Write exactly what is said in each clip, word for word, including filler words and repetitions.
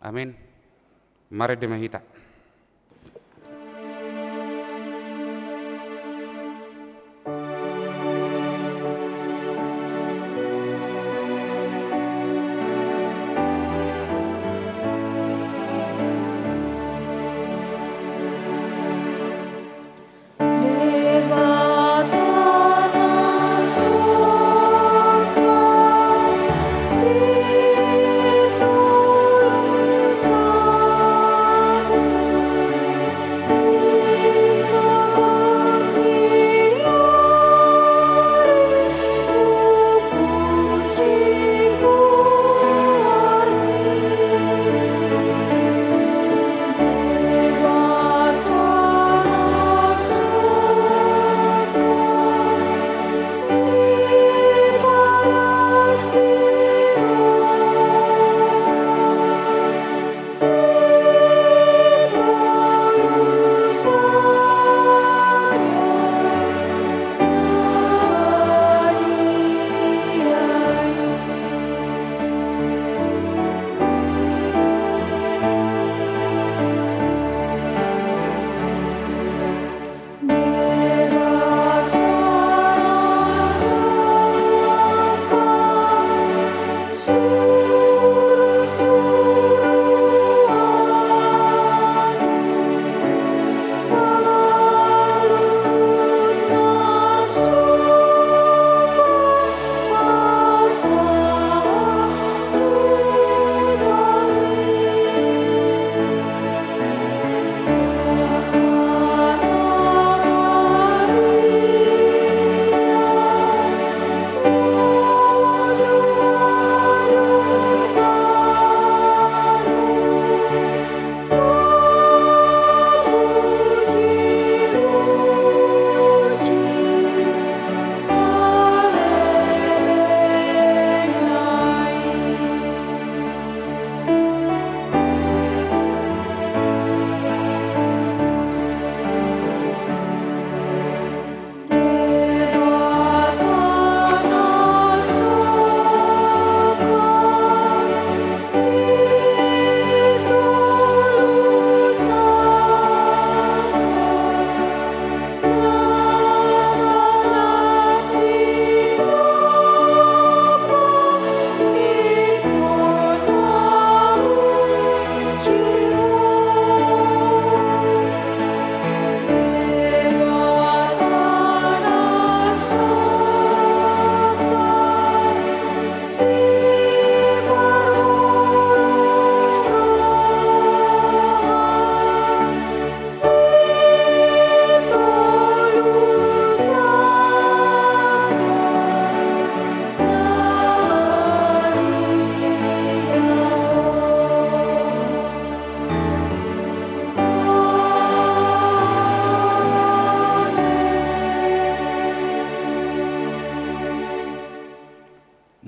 Amen. Marende ma hita.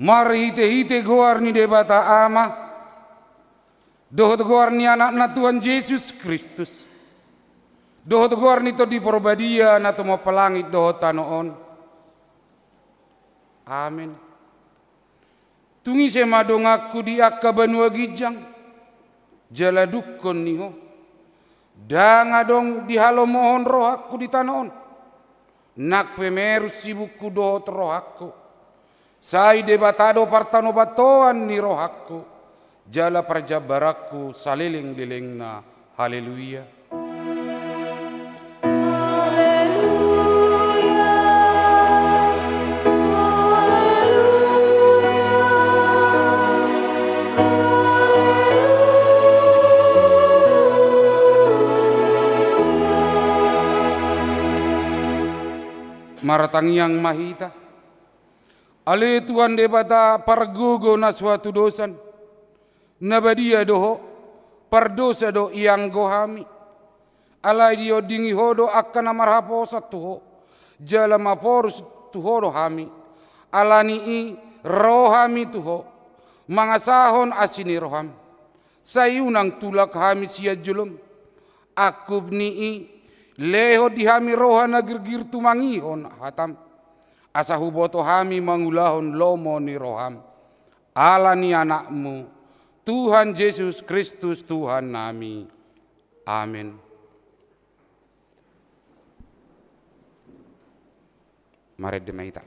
Marhitehite goar ni Debata Ama, dohot goar ni Anakna Tuhan Jesus Kristus, dohot goar ni Tondi Parbadia na tumompa langit dohot tano on. Amen. Tung ise ma donganku di angka banua ginjang, jala dungkon ni ho? Ndang adong dihalomohon rohangku di tano on, nang pe merus sibukku dohot rohangku. Sai Debata do partanobaton ni rohangku, jala parjambaranku salelenglelengna. Haleluya. Haleluya. Haleluya. Martangiang ma hita. Ale Tuhan Debata pargogo na so hatudosan, na badia do ho, pardosa do ianggo hami. Alai diondingi ho do angka na marhaposan tu ho, jala maporus tu ho do hami. Ala ni i ro hami tu ho, mangasahon asi ni roham. Sai unang tulak hami sian jolom. Angkup ni i, lehon di hami roha na girgir tumangihon hatam, asa huboto hami mangulahon lomo ni roham. Ala ni Anakmu, Tuhan Jesus Kristus Tuhannami. Amen. Marende ma hita.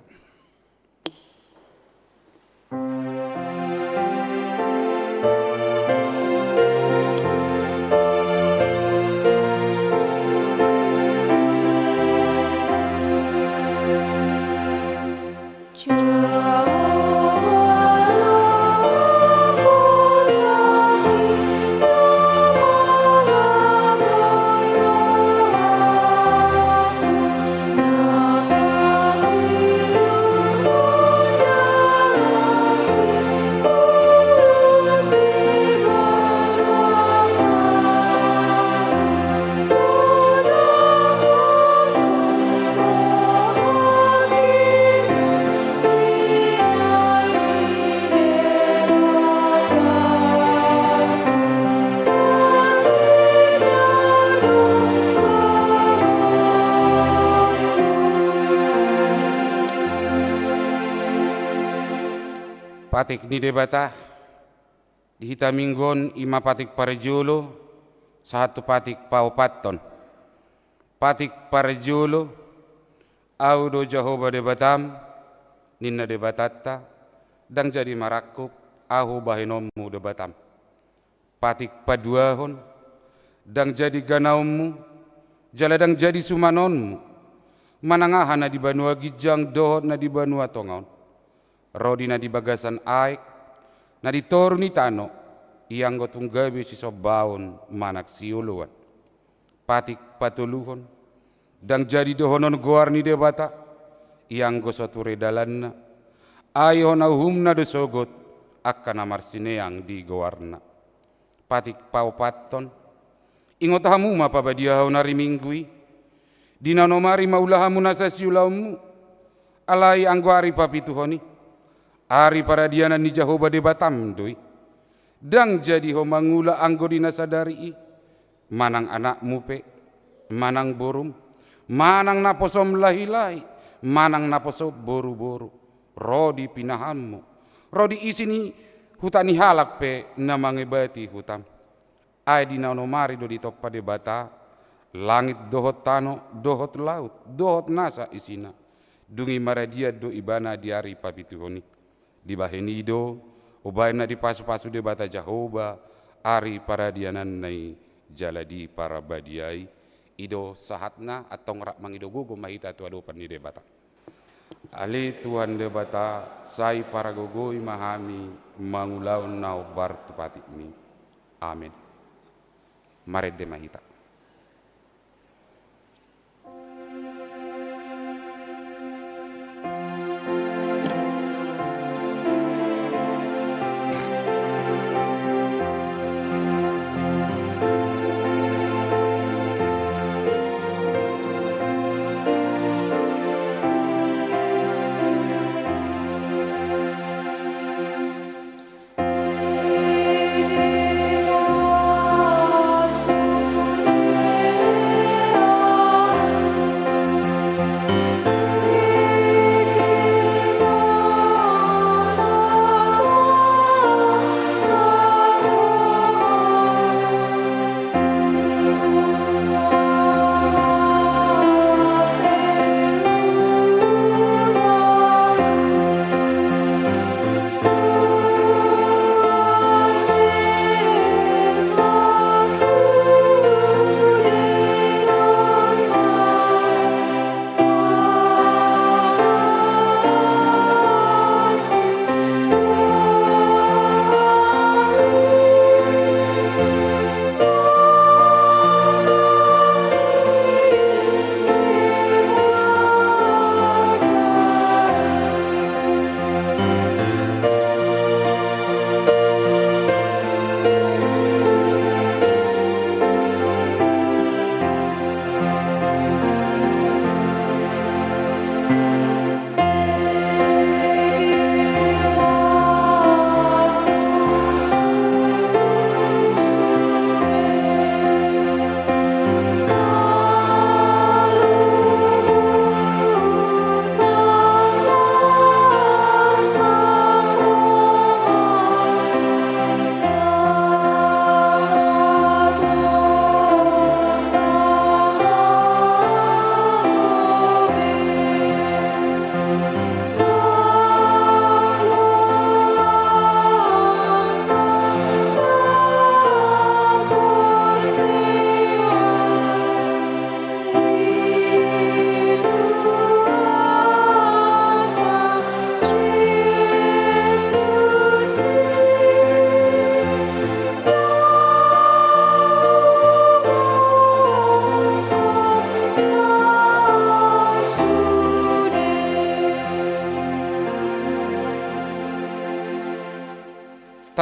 Patik ni Debata di hita minggu on i ma patik parjolo sahat tu patik paopathon. Patik parjolo, Ahu do Jahowa Debatam, ninna Debatanta, ndang jadi marangkup Ahu bahenonmu Debatam. Patik paduahon, ndang jadi ganaonmu, jala ndang jadi sumanonmu, manang aha na di banua ginjang dohot na di banua tonga on. Ro di na di bagasan aek, na di toru ni tano, ia anggo tung gabe sisombaon manang sioloan. Patik patoluhon, ndang jadi dohonon goar ni Debata, ia anggo so ture dalanna, ai hona uhumna do sogot angka na marsineang di goarna. Patik paopathon, ingot hamu ma pabadiahon ari Minggu i, di na onom ari maula hamu nasa siulaonmu, alai anggo ari papituhon i, ari paradianan ni Jahowa Debatam do i. Ndang jadi ho mangula anggo di na sadari i, manang anakmu pe, manang borum, manang naposom lahilahi, manang naposom boruboru, ro di pinahanmu, ro di isi ni huta ni halak pe na mangebati hutam. Ai di na onom ari do ditompa Debata langit dohot tano, dohot laut, dohot nasa isina. Dung i maradian do ibana di ari papituhon i. Dibahen i do, umbahen na dipasupasu Debata Jahowa ari paradiananna i jala diparbadiai. I do sahatna, antong rap mangido gogo ma hita tu adopan ni Debata. Ale Tuhan Debata, sai pargogoi ma hami mangulahon na hombar tu patikmi. Amen. Marende ma hita.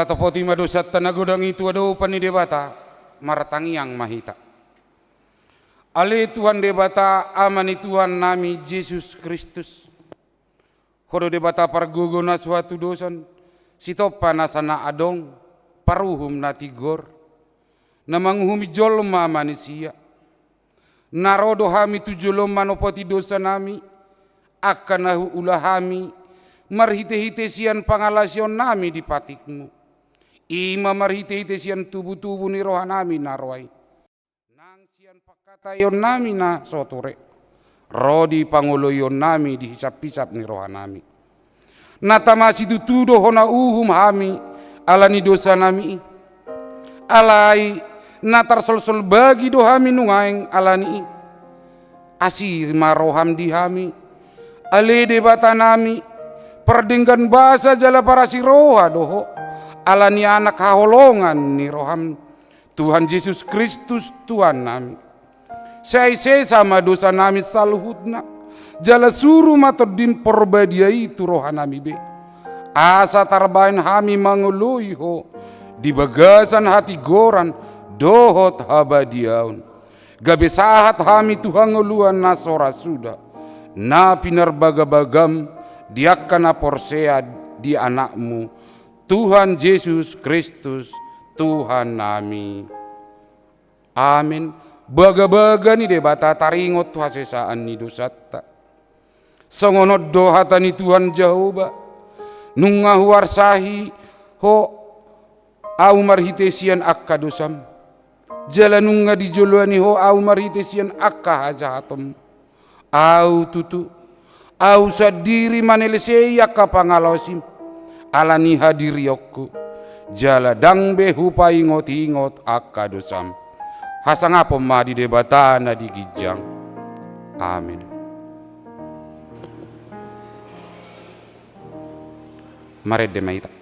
Tatopoti ma dosanta na godang i tu adopan ni Debata. Martangiang ma hita. Ale Tuhan Debata, Ama ni Tuhannami Jesus Kristus, Ho do Debata pargogo na so hatudosan, Sitompa nasa na adong, Paruhum na tigor, na manguhumi jolma manisia. Na ro do hami tu joloM manopoti dosanami, angka na huula hami, marhite-hite sian pangalaosionnami di patikMu. I ma marhite-hite sian tubu-tubu ni rohanami na roa i. Nang sian pangkataionnami na so ture, ro di pangoloionnami di hisap-hisap ni rohanami. Na tama situtu do hona uhum hami ala ni dosanami i. Alai na tarsolsol bagi do hami nuaeng ala ni i. Asi ma rohaM di hami, ale Debatanami, pardenggan basa jala parasi roha do Ho, ala ni Anak haholongan ni rohaM, Tuhan Jesus Kristus Tuhannami. Sai sesa ma dosanami saluhutna, jala suru ma TondiM Parbadia i tu rohanami be. Asa tarbahen hami mangoloi Ho, di bagasan hatigoran, dohot habadiaon. Gabe sahat hami tu hangoluan na so ra suda, na pinarbagabagaM di angka na porsea di AnakMu, Tuhan Jesus Kristus, Tuhannami. Amen. Bagabaga ni Debata taringot tu hasesaan ni dosanta. Songon on do hata ni Tuhan Jahowa, nunga huarsahi Ho Ahu marhite sian angka dosam, jala nunga dijoloani Ho Ahu marhite sian angka hajahatonmu. Ahu tutu, Ahu sandiri manelesei angka pangalaosim, ala ni hadirionku, jala ndang be hupaingot-ingot angka dosam. Hasangapon ma di Debata na di ginjang. Amen. Marende ma hita.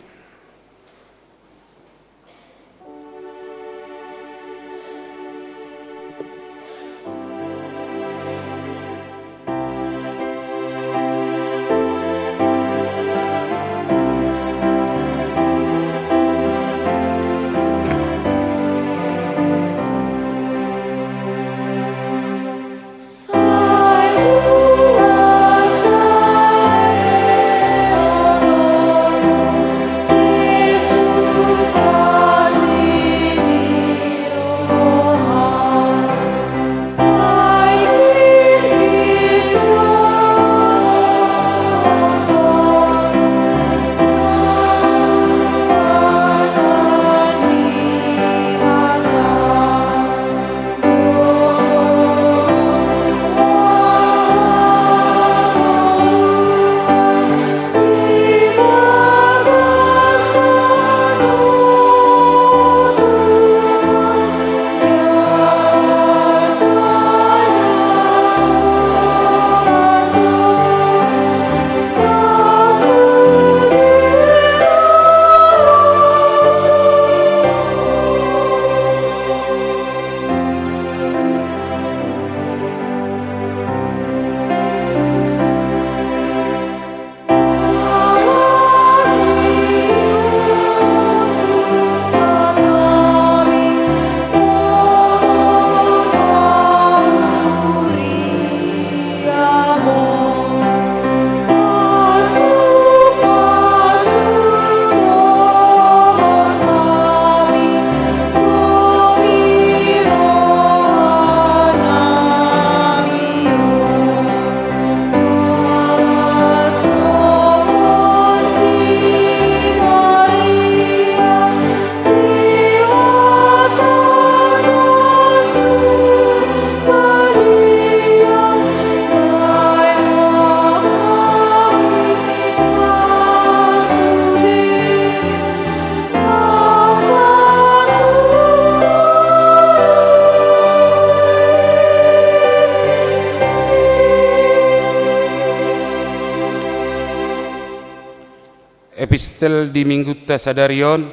Epistel di Minggunta sadari on,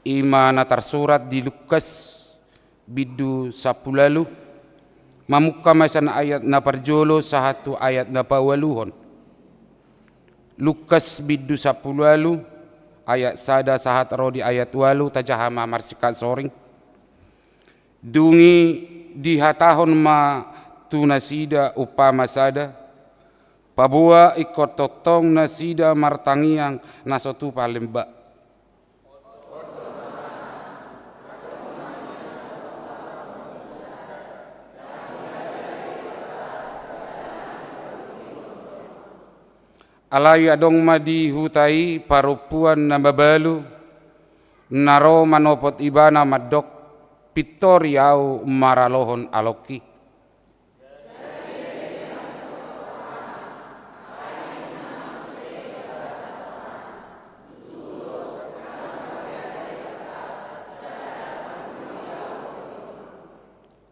i ma na tarsurat di Lukas bindu sampulu ualu, mamungka ma sian ayat na parjolo sahat tu ayat na paualuhon. Lukas bindu sampulu ualu, ayat sada sahat ro di ayat ualu, tajaha ma marsingkat soring. Dung i dihatahon ma tu nasida umpama sada, paboa ingkon tongtong nasida martangiang na so tupa lemba. Alai adong ma di huta i parompuan na mabalu, na ro manopot ibana mandok, pintori ahu maralohon alongki.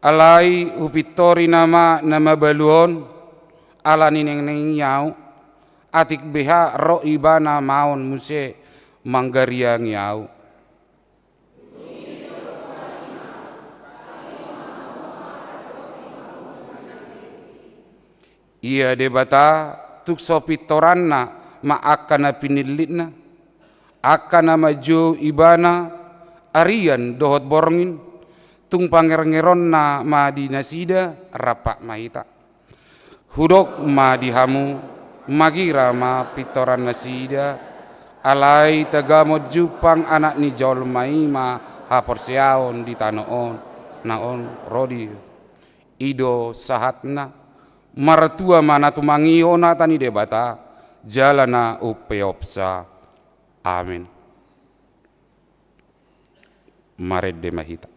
Alai hupintori nama na mabalu on, ala ninengneng i ahu, atik beha ro ibana maon muse manggariangi ahu. Ia Debata tung so pintoranna ma angka na pinillitna, angka na manjou ibana arian dohot borngin, tung pangerngernonna ma di nasida, rap ma hita. Hudok ma di hamu, magira ma pintoran nasida, alai tagamon jumpang Anak ni jolma i ma haporseaon di tano on, na on ro di. I do sahatna, martua ma na tumangihon hata ni Debata, jala na umpeopsa. Amen. Marende ma hita.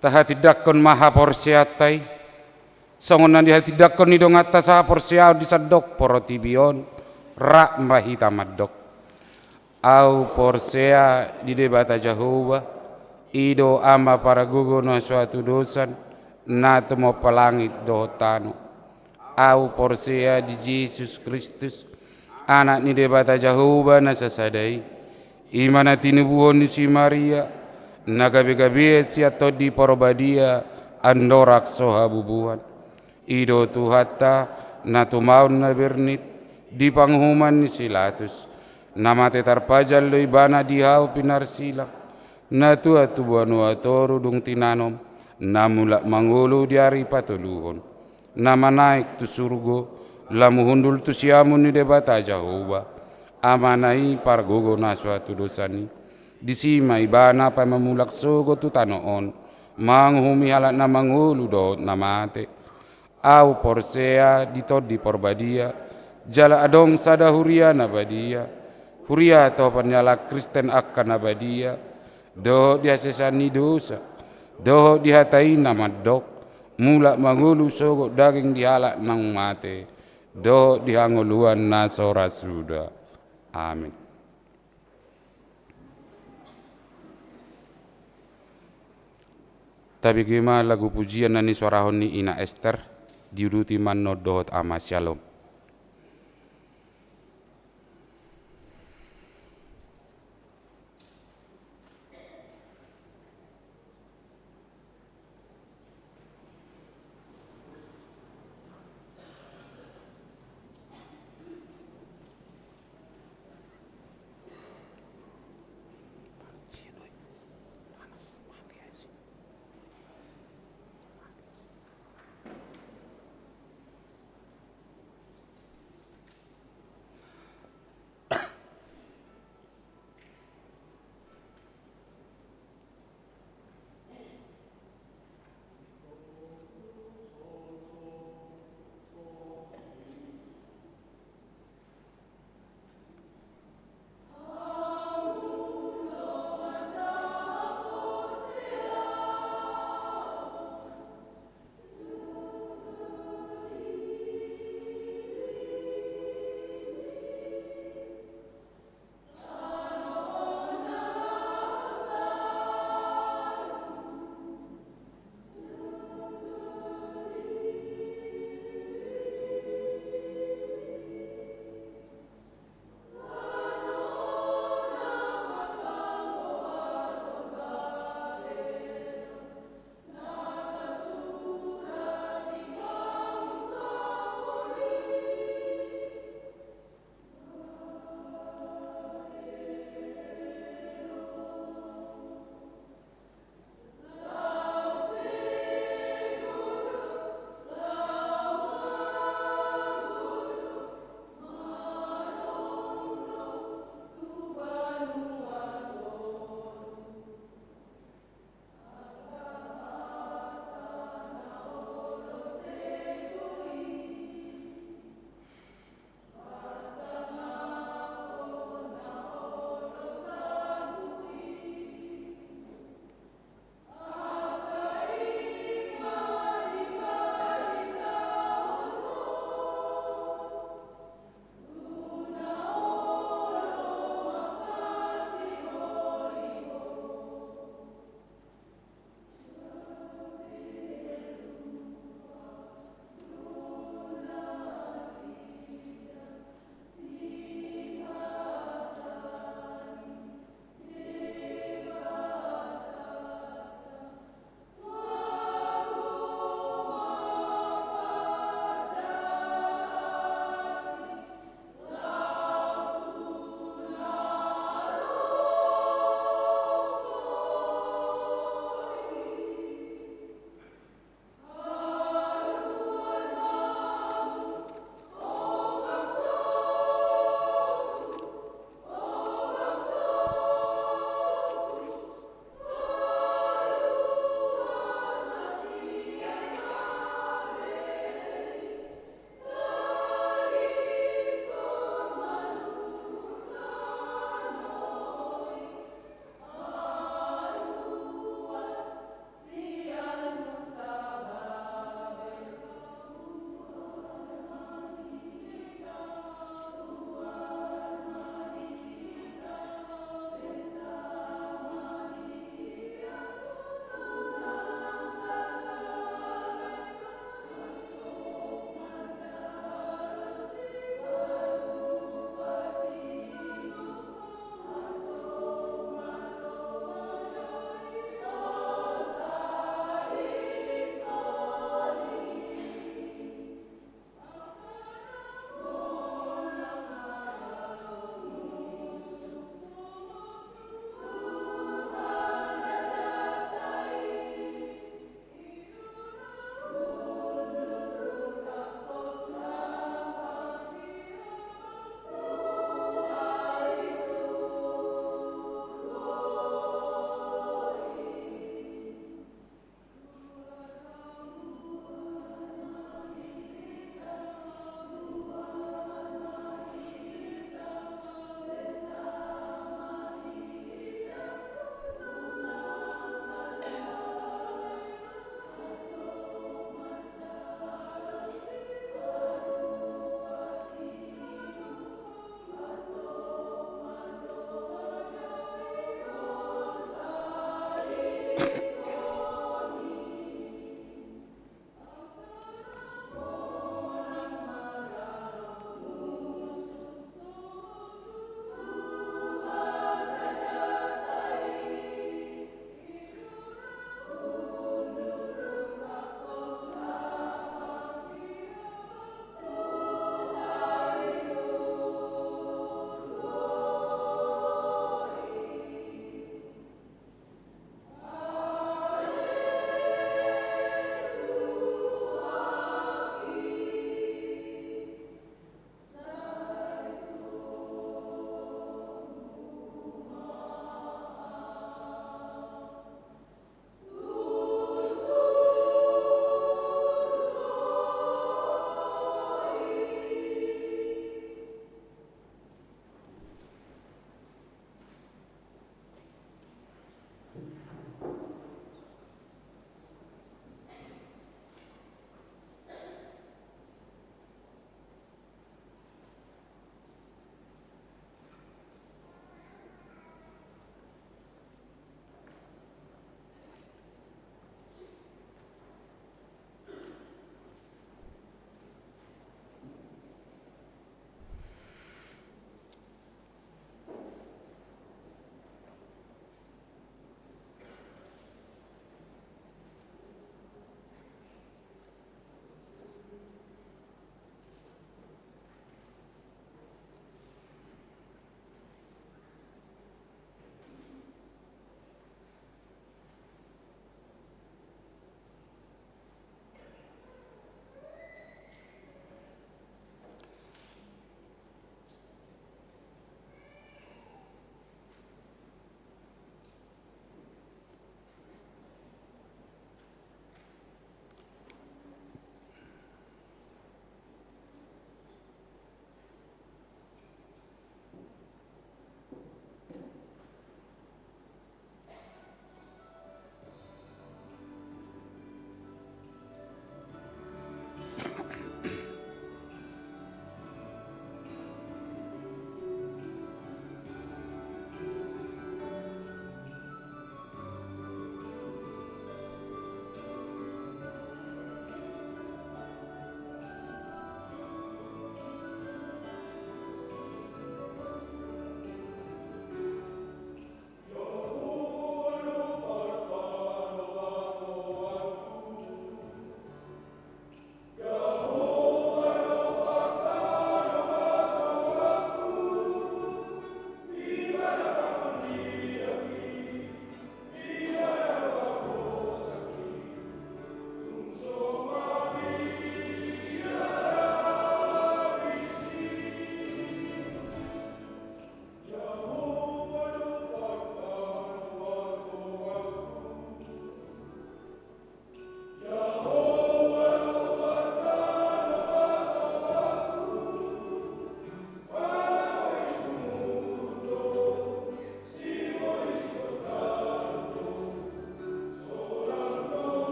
Tahatindangkon ma haporseaonta i, songon na dihatindangkon ni donganta sahaporseaon di sandok portibi on, rap ma hita mandok. Ahu porsea di Debata Jahowa, i do Ama paragogo na so hatudosan, na tumompa langit dohot tano. Ahu porsea di Jesus Kristus, Anak ni Debata Jahowa na sasada i, i ma na tinubuhon ni si Maria, na gabegabean sian Tondi Parbadia, andorang so habubuhan. I do Tuhanta, na tumaon na bernit, di panguhuman ni si Latus, na mate tarpajal do ibana di hau pinarsilang, na tuat tu banua toru dung tinanom, na mulak mangolu di ari patoluhon, na manaek tu surgo, lamu hundul tu siamun ni Debata Jahowa, Amana i pargogo na so hatudosan i. Disi ma ibana paima mulak sogot tu tano on, manguhumi halak na mangolu dohot na mate. Ahu porsea di Tondi Parbadia, jala adong sada huria na badia, huria tohapon ni halak Kristen angka na badia, dohot di hasesaan ni dosa, dohot di hata i na mandok, mulak mangolu sogot daging di halak naung mate, dohot di hangoluan na so ra suda. Amin. Tabege ma lagu pujian na nisuarahon ni Ina Ester, diuduti ma annon dohot Ama Syalom.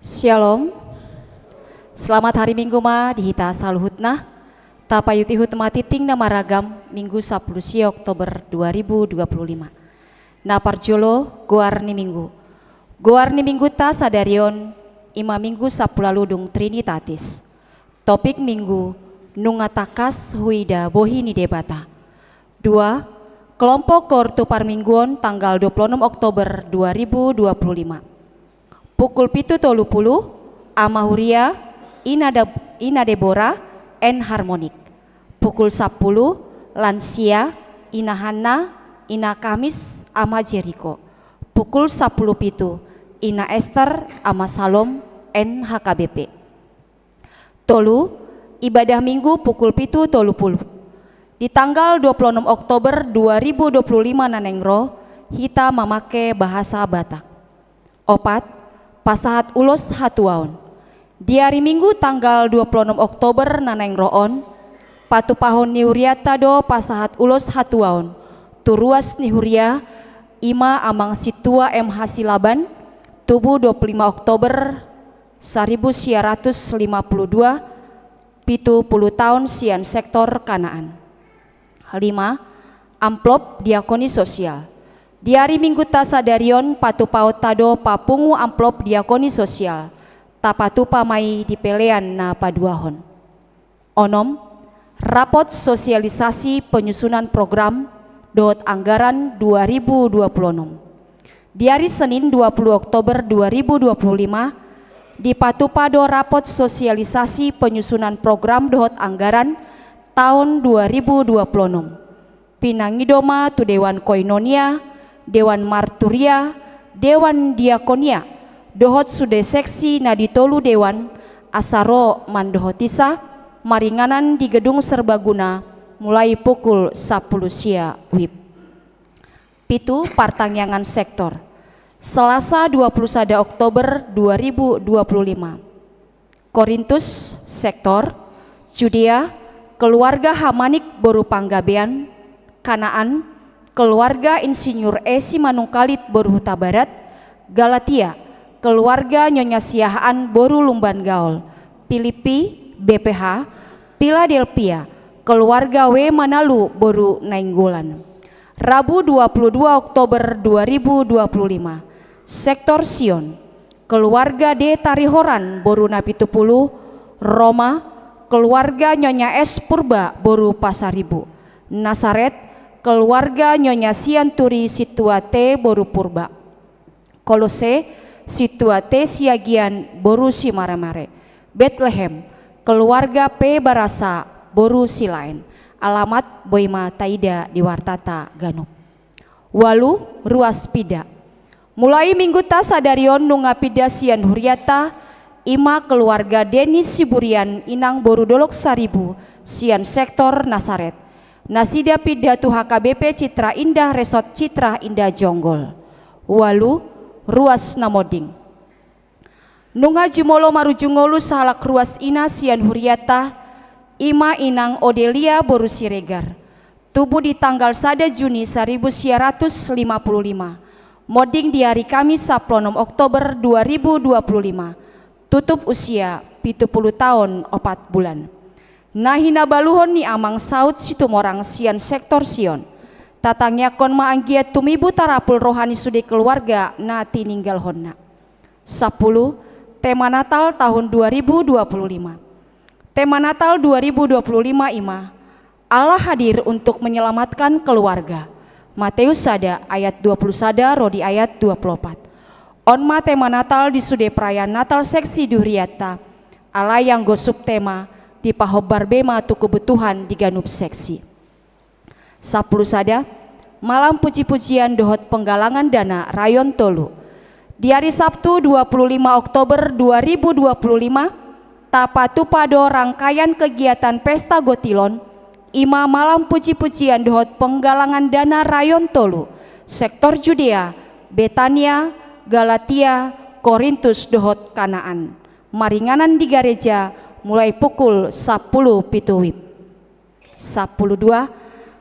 Shalom. Selamat hari Minggu ma di hita saluhutna. Tapaihut-ihut ma tingting na maragam, Minggu sampulu sia Oktober dua ribu dua puluh lima. Na parjolo, goar ni Minggu. Goar ni Mingguta sadari on, ima Minggu sampulu ualu dung Trinitatis. Topik Minggu: Nunga tangkas huida bohi ni Debata. Dua, kelompok koor tu parmingguon tanggal dua puluh onom Oktober dua ribu dua puluh lima. Pukul pitu tolu pulu, Ama Huria, Ina Da-, Ina Debora, and Harmonik. Pukul sampulu, lansia, Ina Hanna, Ina Kamis, Ama Jeriko. Pukul sampulu pitu, Ina Ester, Ama Salom, and H K B P. Tolu, ibadah Minggu pukul pitu tolu pulu. Di tanggal dua puluh onom Oktober dua ribu dua puluh lima na naeng ro, hita mamake bahasa Batak. Opat, pasahat ulos hatuaon. Di ari Minggu tanggal dua puluh onom Oktober na naeng ro on, patupahon ni huriata do pasahat ulos hatuaon tu ruas ni huria, ima Amang Sintua M H Silaban, tubu dua puluh lima Oktober saribu sia ratus lima pulu dua, pitu pulu taon, sian sektor Kanaan. Lima, amplop diakoni sosial. Di ari Mingguta sadari on patupaonta do papungu amplop diakoni sosial, tapatupa ma i di pelean na paduahon. Onom, rapot sosialisasi penyusunan program dohot anggaran dua ribu dua puluh onom. Di ari Senin dua puluh Oktober dua ribu dua puluh lima, dipatupa do rapot sosialisasi penyusunan program dohot anggaran taon dua ribu dua puluh onom. Pinangido ma tu Dewan Koinonia, Dewan Marturia, Dewan Diakonia, dohot sude seksi na di tolu dewan, asa ro mandohotisa, maringanan di Gedung Serbaguna, mulai pukul sampulu sia wib. Pitu, partangiangan sektor. Selasa dua puluh sada Oktober dua ribu dua puluh lima. Korintus, sektor, Judea, keluarga Hamanik boru Panggabean, Kanaan, keluarga Insinyur E Simanungkalit boru Hutabarat, Galatia, keluarga Nyonya Siahaan boru Lumban Gaol, Pilippi, B P H, Piladelpia, keluarga W Manalu boru Nainggolan. Rabu dua puluh dua Oktober dua ribu dua puluh lima, sektor Sion, keluarga D Tarihoran boru Napitupulu, Roma, keluarga Nyonya S Purba boru Pasaribu, Nasaret, keluarga Nyonya Sianturi Sintua T boru Purba, Kolose, Sintua T Siagian boru Simaremare, Betlehem, keluarga P Barasa boru Silaen. Alamat boi ma taida di wartata ganup. Ualu, ruas pinda. Mulai Mingguta sadari on nunga pinda sian huriata, ima keluarga Denis Siburian inang boru Dolok Saribu, sian sektor Nasaret. Nasida pinda tu H K B P Citra Indah Resort Citra Indah Jonggol. Ualu, ruas na monding. Nunga jumolo marujung ngolu sahalak ruas ina sian huriata, ima inang Odelia boru Siregar. Tubu di tanggal sada Juni saribu sia ratus lima pulu lima. Monding di ari Kamis sampulu onom Oktober dua ribu dua pulu lima. Tutup usia pitu pulu taon opat bulan. Na hinabaluhon ni Amang Saud Situmorang sian sektor Sion. Tatangiangkon ma anggiat tumibu tarapul roha ni sude keluarga na tininggalhonna. Sampulu, tema Natal tahun dua ribu dua puluh lima. Tema Natal dua ribu dua puluh lima ima, Allah hadir untuk menyelamatkan keluarga. Matius sada ayat dua pulu sada ro di ayat dua pulu opat. On ma tema Natal di sude perayaan Natal seksi di huriata. Alai anggo subtema, dipahombar be ma tu kebutuhan di ganup seksi. Sampulu sada, malam puji-pujian dohot penggalangan dana rayon tolu. Di ari Sabtu dua pulu lima Oktober dua ribu dua pulu lima, tapatupa do rangkaian kegiatan Pesta Gotilon, ima malam puji-pujian dohot penggalangan dana rayon tolu, sektor Judea, Betania, Galatia, Korintus dohot Kanaan. Maringanan di gareja mulai pukul sampulu pitu wib. Sampulu dua,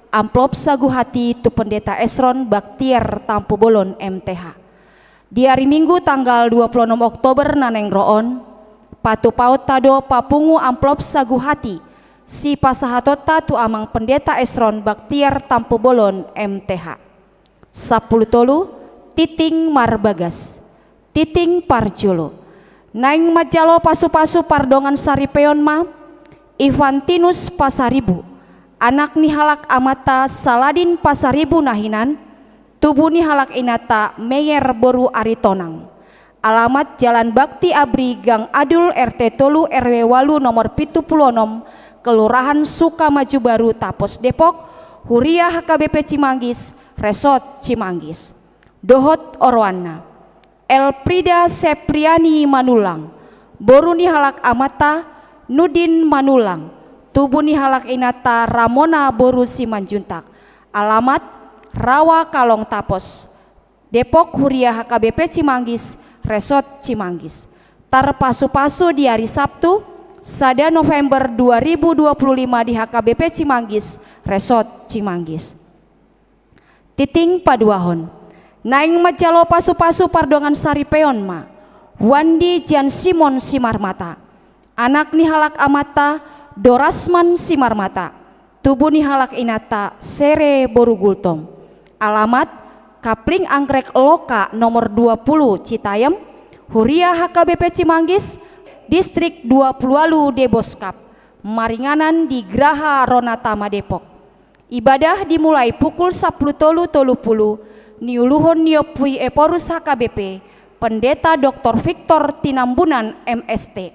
amplop sagu hati tu Pendeta Esron Baktiar Tampubolon M T H. Di ari Minggu tanggal dua puluh enam Oktober na naeng ro on, patupaonta do papungu amplop sagu hati sipasahatonta tu Amang Pendeta Esron Baktiar Tampubolon, M T H. Sampulu tolu, Titing Marbagas. Titing parjolo. Naeng manjalo pasupasu pardongan saripeon ma Ivantinus Pasaribu, anak ni halak amanta Saladin Pasaribu na hinan, tubu ni halak inanta Meyer boru Aritonang. Alamat Jalan Bakti Abri, Gang Adul, R T tolu, R W walu, nomor pitu pulu onom, Kelurahan Sukamaju Baru, Tapos, Depok, Huria H K B P Cimanggis, Resort Cimanggis. Dohot oroanna: Elfrida Sepriani Manullang, boru ni halak amanta Nudin Manullang, tubu ni halak inanta Ramona boru Simanjuntak. Alamat Rawa Kalong, Tapos, Depok, Huria H K B P Cimanggis, Resort Cimanggis. Tarpasupasu di ari Sabtu, sada November dua ribu dua puluh lima, di H K B P Cimanggis, Resort Cimanggis. Titing paduahon. Naeng manjalo pasupasu pardongan saripeon ma Wandi Jan Simon Simarmata, anak ni halak amanta Dorasman Simarmata, tubu ni halak inanta Sere boru Gultom. Alamat Kapling Anggrek Loka nomor dua pulu, Citayam, Huria H K B P Cimanggis, Distrik dua pulu walu, Deboskap, maringanan di Graha Ronatama, Depok. Ibadah dimulai pukul sampulu tolu tolu pulu, niuluhon ni Ompu Ephorus H K B P, Pendeta Doktor Victor Tinambunan, M S T.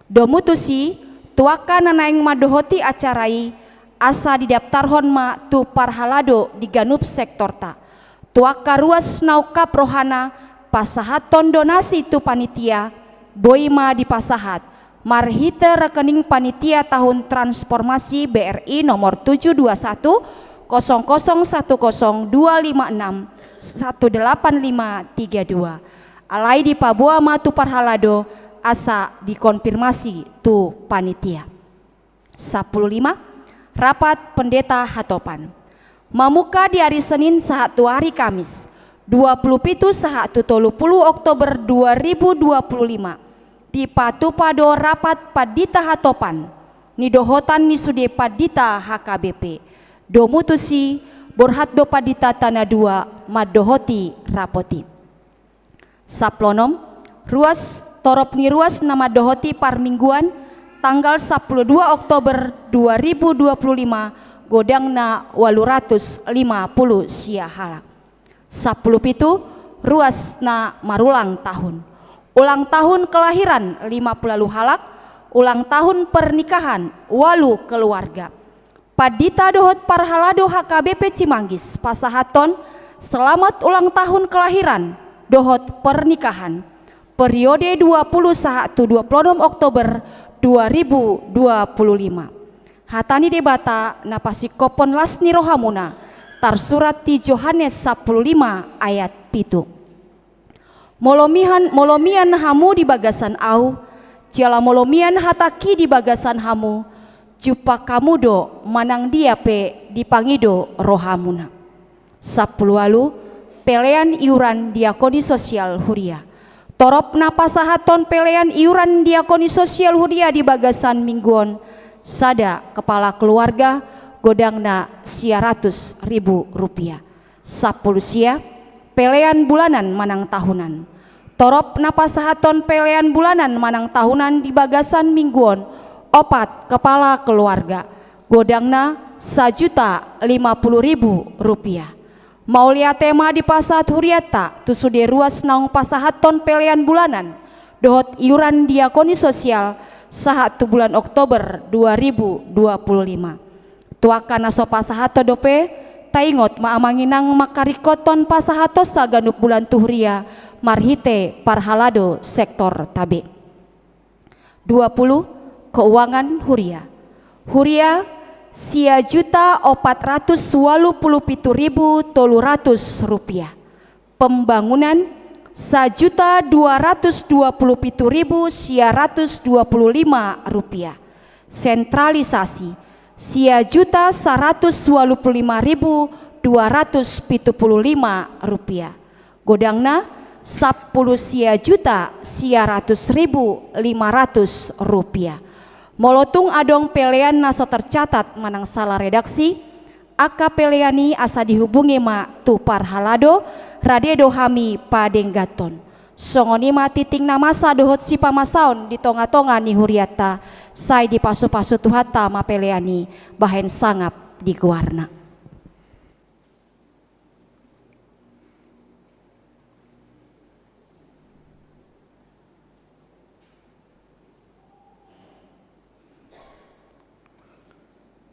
Domu tusi, tu angka na naeng mandohoti acara i, asa didaptarhon ma tu parhalado di ganup sektorta. Tu angka ruas na ungkap rohana pasahathon donasi tu panitia, boi ma dipasahat marhite rekening panitia tahun transformasi B R I nomor tujuh dua satu kosong kosong satu kosong dua lima enam satu delapan lima tiga dua. Alai dipaboa ma tu parhalado asa dikonfirmasi tu panitia. Sampulu lima, rapat pendeta hatopan. Mamungka di ari Senin sahat tu ari Kamis, dua pulu pitu sahat tu tolu pulu Oktober dua ribu dua pulu lima, dipatupa do rapat pandita hatopan ni dohotan ni sude pandita H K B P. Domu tusi, borhat do pandita Tanadua mandohoti rapot i. Sampulu onom, ruas, torop ni ruas na mandohoti parmingguan tanggal sampulu dua Oktober dua ribu dua pulu lima, godangna ualu ratus lima pulu sia halak. Sampulu pitu, ruas na marulang tahun. Ulang tahun kelahiran lima pulu ualu halak, ulang tahun pernikahan ualu keluarga. Pandita dohot parhalado H K B P Cimanggis pasahathon selamat ulang tahun kelahiran dohot pernikahan, periode dua pulu sahat tu dua pulu onom Oktober dua ribu dua pulu lima. Hata ni Debata na pasingkophon las ni rohamuna, tarsurat di Johannes sampulu lima ayat pitu. Molo mian, molo mian hamu di bagasan ahu, jala molo mian hatangki di bagasan hamu, jumpang hamu do manang dia pe dipangido rohamuna. Sampulu ualu, pelean iuran diakoni sosial huria. Torop na pasahathon pelean iuran diakoni sosial huria di bagasan minggu on, sada kepala keluarga, godangna sia ratus ribu rupiah. Sampulu sia, pelean bulanan manang tahunan. Torop na pasahathon pelean bulanan manang tahunan di bagasan minggu on, opat kepala keluarga, godangna sajuta lima pulu ribu rupiah. Mauliate ma dipasahat hurianta tu sude ruas naung pasahathon pelean bulanan dohot iuran diakoni sosial sahat tu bulan Oktober dua ribu dua pulu lima. Tu angka na so pasahathon dope, taingot ma amang inang mangkaringkothon pasahatonsa ganup bulan tu huria marhite parhalado sektorta be. Dua puluh, keuangan huria. Huria, sia juta opat ratus ualu pulu pitu ribu tolu ratus rupiah. Pembangunan, sajuta dua ratus dua pulu pitu ribu sia ratus dua pulu lima rupiah. Sentralisasi, sia juta saratus ualu pulu lima ribu dua ratus pitu pulu lima rupiah. Godangna, sampulu sia juta sia ratus ribu lima ratus rupiah. Molo tung adong pelean na so tercatat manang sala redaksi, angka pelean i asa dihubungi ma tu parhalado, rade do hami padengganhon. Songon i ma tintin na masa dohot sipamasaon di tonga-tonga ni hurianta, sai dipasu-pasu Tuhanta ma pelean i bahen sangap di goarna.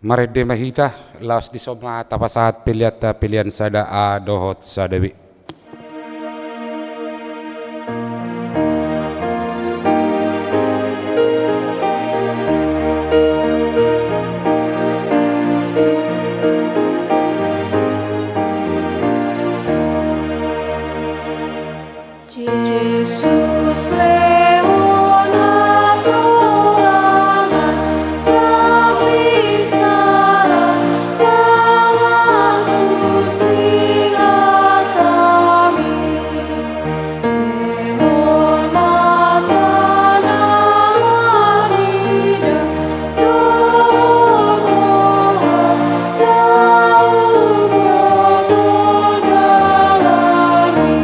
Marende ma hita, laos dison ma tapasahat peleanta, pelean sada A dohot sada B. Jesus lehon hatorangan, hapistaran manang tu si hatami. Lehon mata na marnida, dohot roha na umbotohon dalanmi.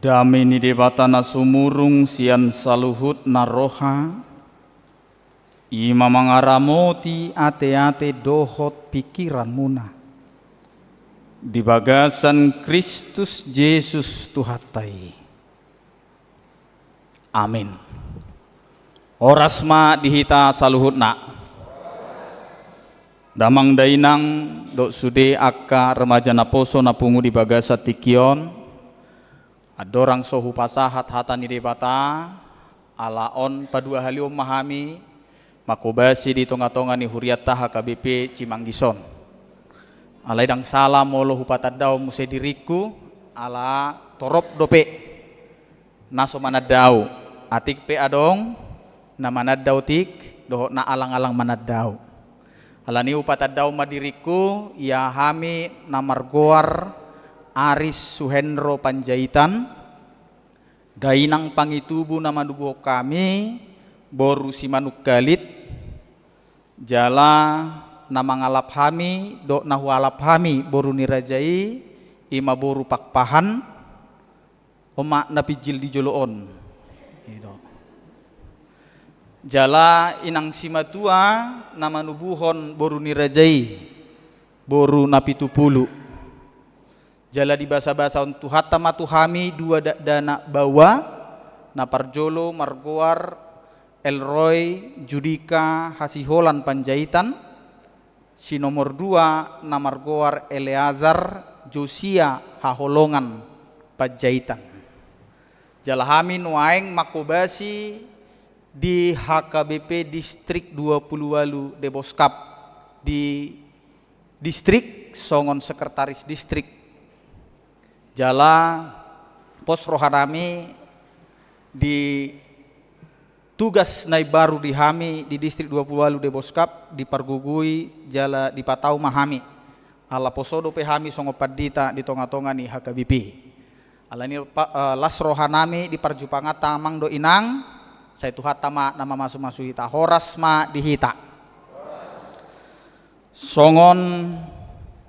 Dame ni Debata na sumurung sian saluhutna roha, i ma mangaramoti ateate dohot pingkiranmuna di bagasan Kristus Jesus Tuhanta i. Amin. Horas ma di hita saluhutna. Damang dainang dohot sude angka remaja naposo na pungu di bagasan tingki on, andorang so hupasahat hata ni Debata, Ala on paduahalihon ma hami manghobasi di tongatonga ni hurianta H K B P Cimanggis on. Alai ndang sala molo hupatandahon muse diringku, ala torop dope na so mananda ahu, atik pe adong na mananda otik dohot na alangalang mananda ahu. Alani i hupatandahon ma diringku, ia hami na margoar Aris Suhendro Panjaitan, dainang Pangitubu na manubuhon hami, boru Simanungkalit, jala na mangalap hami dohot na hualap hami boru ni raja i, i ma boru Pakpahan, on ma na pinjil di jolo on. Jala inang simatua na manubuhon boru ni raja i, boru Napitupulu. Jala dibasabasahon Tuhanta ma tu hami dua dakdanak baoa, na parjolo margoar Elroy Judika Hasiholan Panjaitan, si nomor dua na margoar Eleazar Josia Haholongan Panjaitan. Jala hami nuaeng manghobasi di H K B P Distrik dua pulu ualu Deboskap, di distrik songon sekretaris distrik. Jala pos rohanami di tugas na imbaru di hami di Distrik dua pulu ualu Deboskap, dipargogoi jala dipatau ma hami. Ala poso dope hami songon pandita di tongatonga ni H K B P. Alani i pa-, eh, las rohanami di parjupanganta amang dohot inang, sai Tuhanta ma na mamasumasu hita. Horas ma di hita. Songon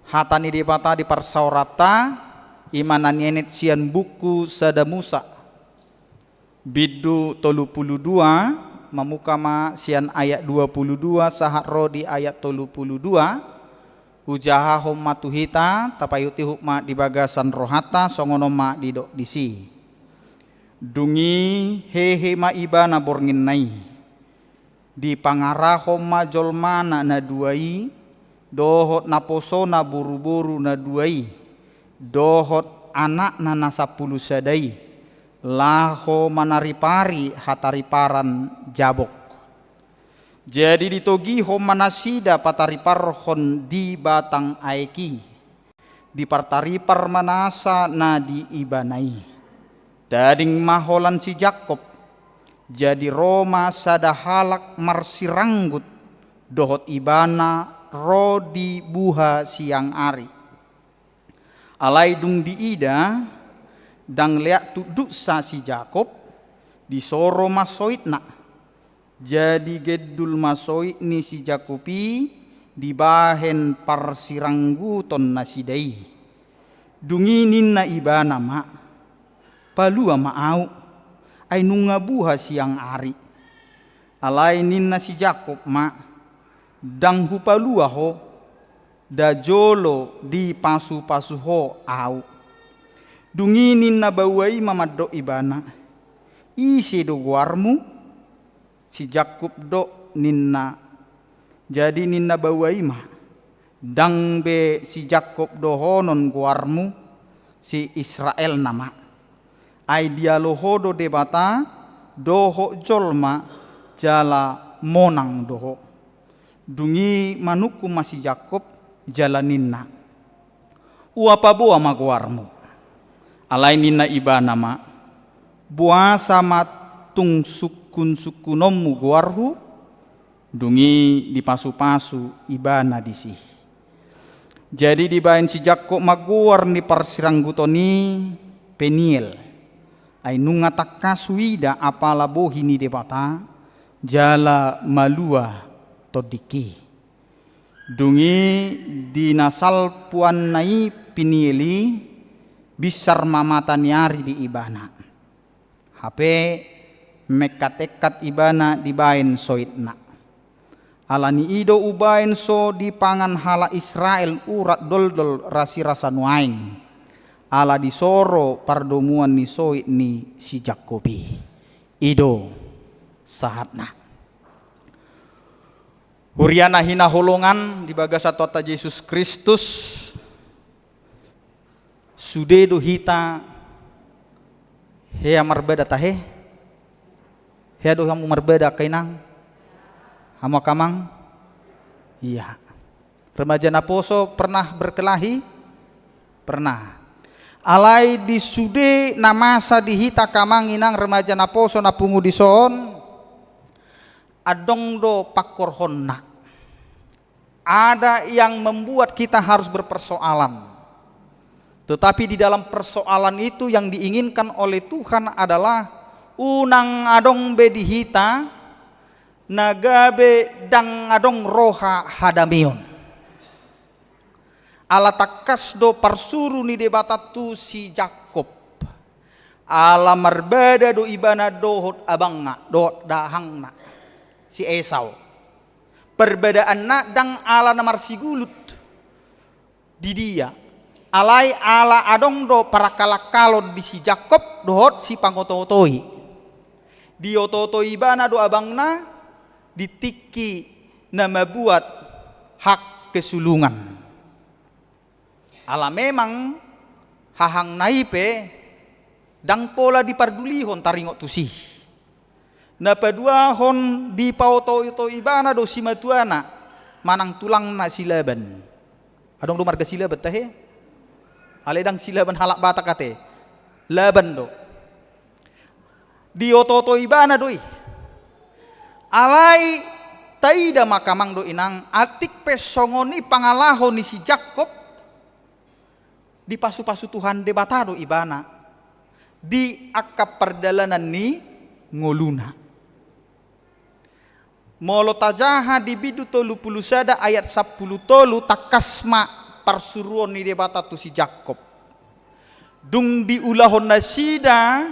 hata ni Debata di parsaoranta, i ma na nienet sian buku Sada Musa, bindu tolu pulu dua, mamungka ma sian ayat dua pulu dua sahat ro di ayat tolu pulu dua, hujahahon ma tu hita, tapaihutihut ma di bagasan rohanta, songon on ma didok disi. Dung i hehe ma ibana bornginna i. Dipangarahon ma jolmana na dua i, dohot naposona boruboru na dua i, dohot anakna na sampulu sada i, laho manaripari hatariparan Jabok. Jadi ditogihon ma nasida patariparhon di batang aek i. Dipartaripar ma nasa na di ibana i. Tading ma holan si Jakkob. Jadi ro ma sada halak marsiranggut dohot ibana ro di buha siang ari. Alai dung diida, ndang leak tunduksa si Jakkob, disoro ma soitna. Jadi gendul ma soit ni si Jakkob i dibahen parsirangguton nasida i. Dung i ninna ibana ma, "Palua ma ahu, ai nunga buha siang ari." Alai ninna si Jakkob ma, "Ndang hupalua ho, nda jolo dipasupasu ho ahu." Dung i ninna baoa i ma mandok ibana, "Ise do goarmu?" "Si Jakkob do," ninna. Jadi ninna baoa i ma, "Ndang be si Jakkob dohonon goarmu, si Israel nama. Ai dialo ho do Debata dohot jolma, jala monang do ho." Dung i manungkun ma si Jakkob jala ninna, "Ua paboa ma goarmu." Alai ninna ibana ma, "Boasa ma tung sungkunsungkunonmu goarhu?" Dung i dipasupasu ibana disi. Jadi dibahen si Jakkob ma goar ni parsirangguton i Peniel. Ai nunga tangkas huida apala bohi ni Debata, jala malua tondingki. Dung i di na salpuanna i Peniel i, binsar ma mata ni ari di ibana. Hape mengkatengkat ibana dibahen soitna. Alani i do umbahen so dipangan halak Israel urat doldol rasirasa nuaeng. Ala disoro pardomuan ni soit ni si Jakkob i. I do sahatna. Huria na hinaholongan di bagasan Tuhanta Jesus Kristus, sude do hita hea marbada tahe? Hea do hamu marbada angka inang? Hamu angka amang? Ia. Remaja naposo pernah berkelahi? Pernah. Alai di sude na masa di hita angka amang inang remaja naposo na pungu dison, adong do pangkorhonna. Ada yang membuat kita harus berpersoalan. Tetapi di dalam persoalan itu yang diinginkan oleh Tuhan adalah unang adong be di hita na gabe ndang adong roha hadameon. Ala tangkas do parsuru ni Debata tu si Jakkob. Ala marbada do ibana dohot abangna, dohot dahahangna, si Esau. Parbadaanna ndang ala na marsigulut di dia. Alai ala adong do parangkalangkalon di si Jakkob dohot si pangotootoi. Diotootoi ibana do abangna di tingki na mambuat hak kesulungan. Ala memang hahangna i pe ndang pola dipardulihon taringot tusi. Na paduahon dipaotooto ibana do simatuana manang tulangna si Laban. Adong do marga si Laban tahe? Alai ndang si Laban halak Batak ate. Laban do. Diototo ibana do i. Alai taida ma angka amang dohot inang, atik pe songon i pangalaho ni si Jakkob, dipasupasu Tuhan Debata do ibana di angka pardalanan ni ngoluna. Molo tajaha di bindu tolu pulu sada ayat sampulu tolu, tangkas ma parsuruon ni Debata tu si Jakkob. Dung diulahon nasida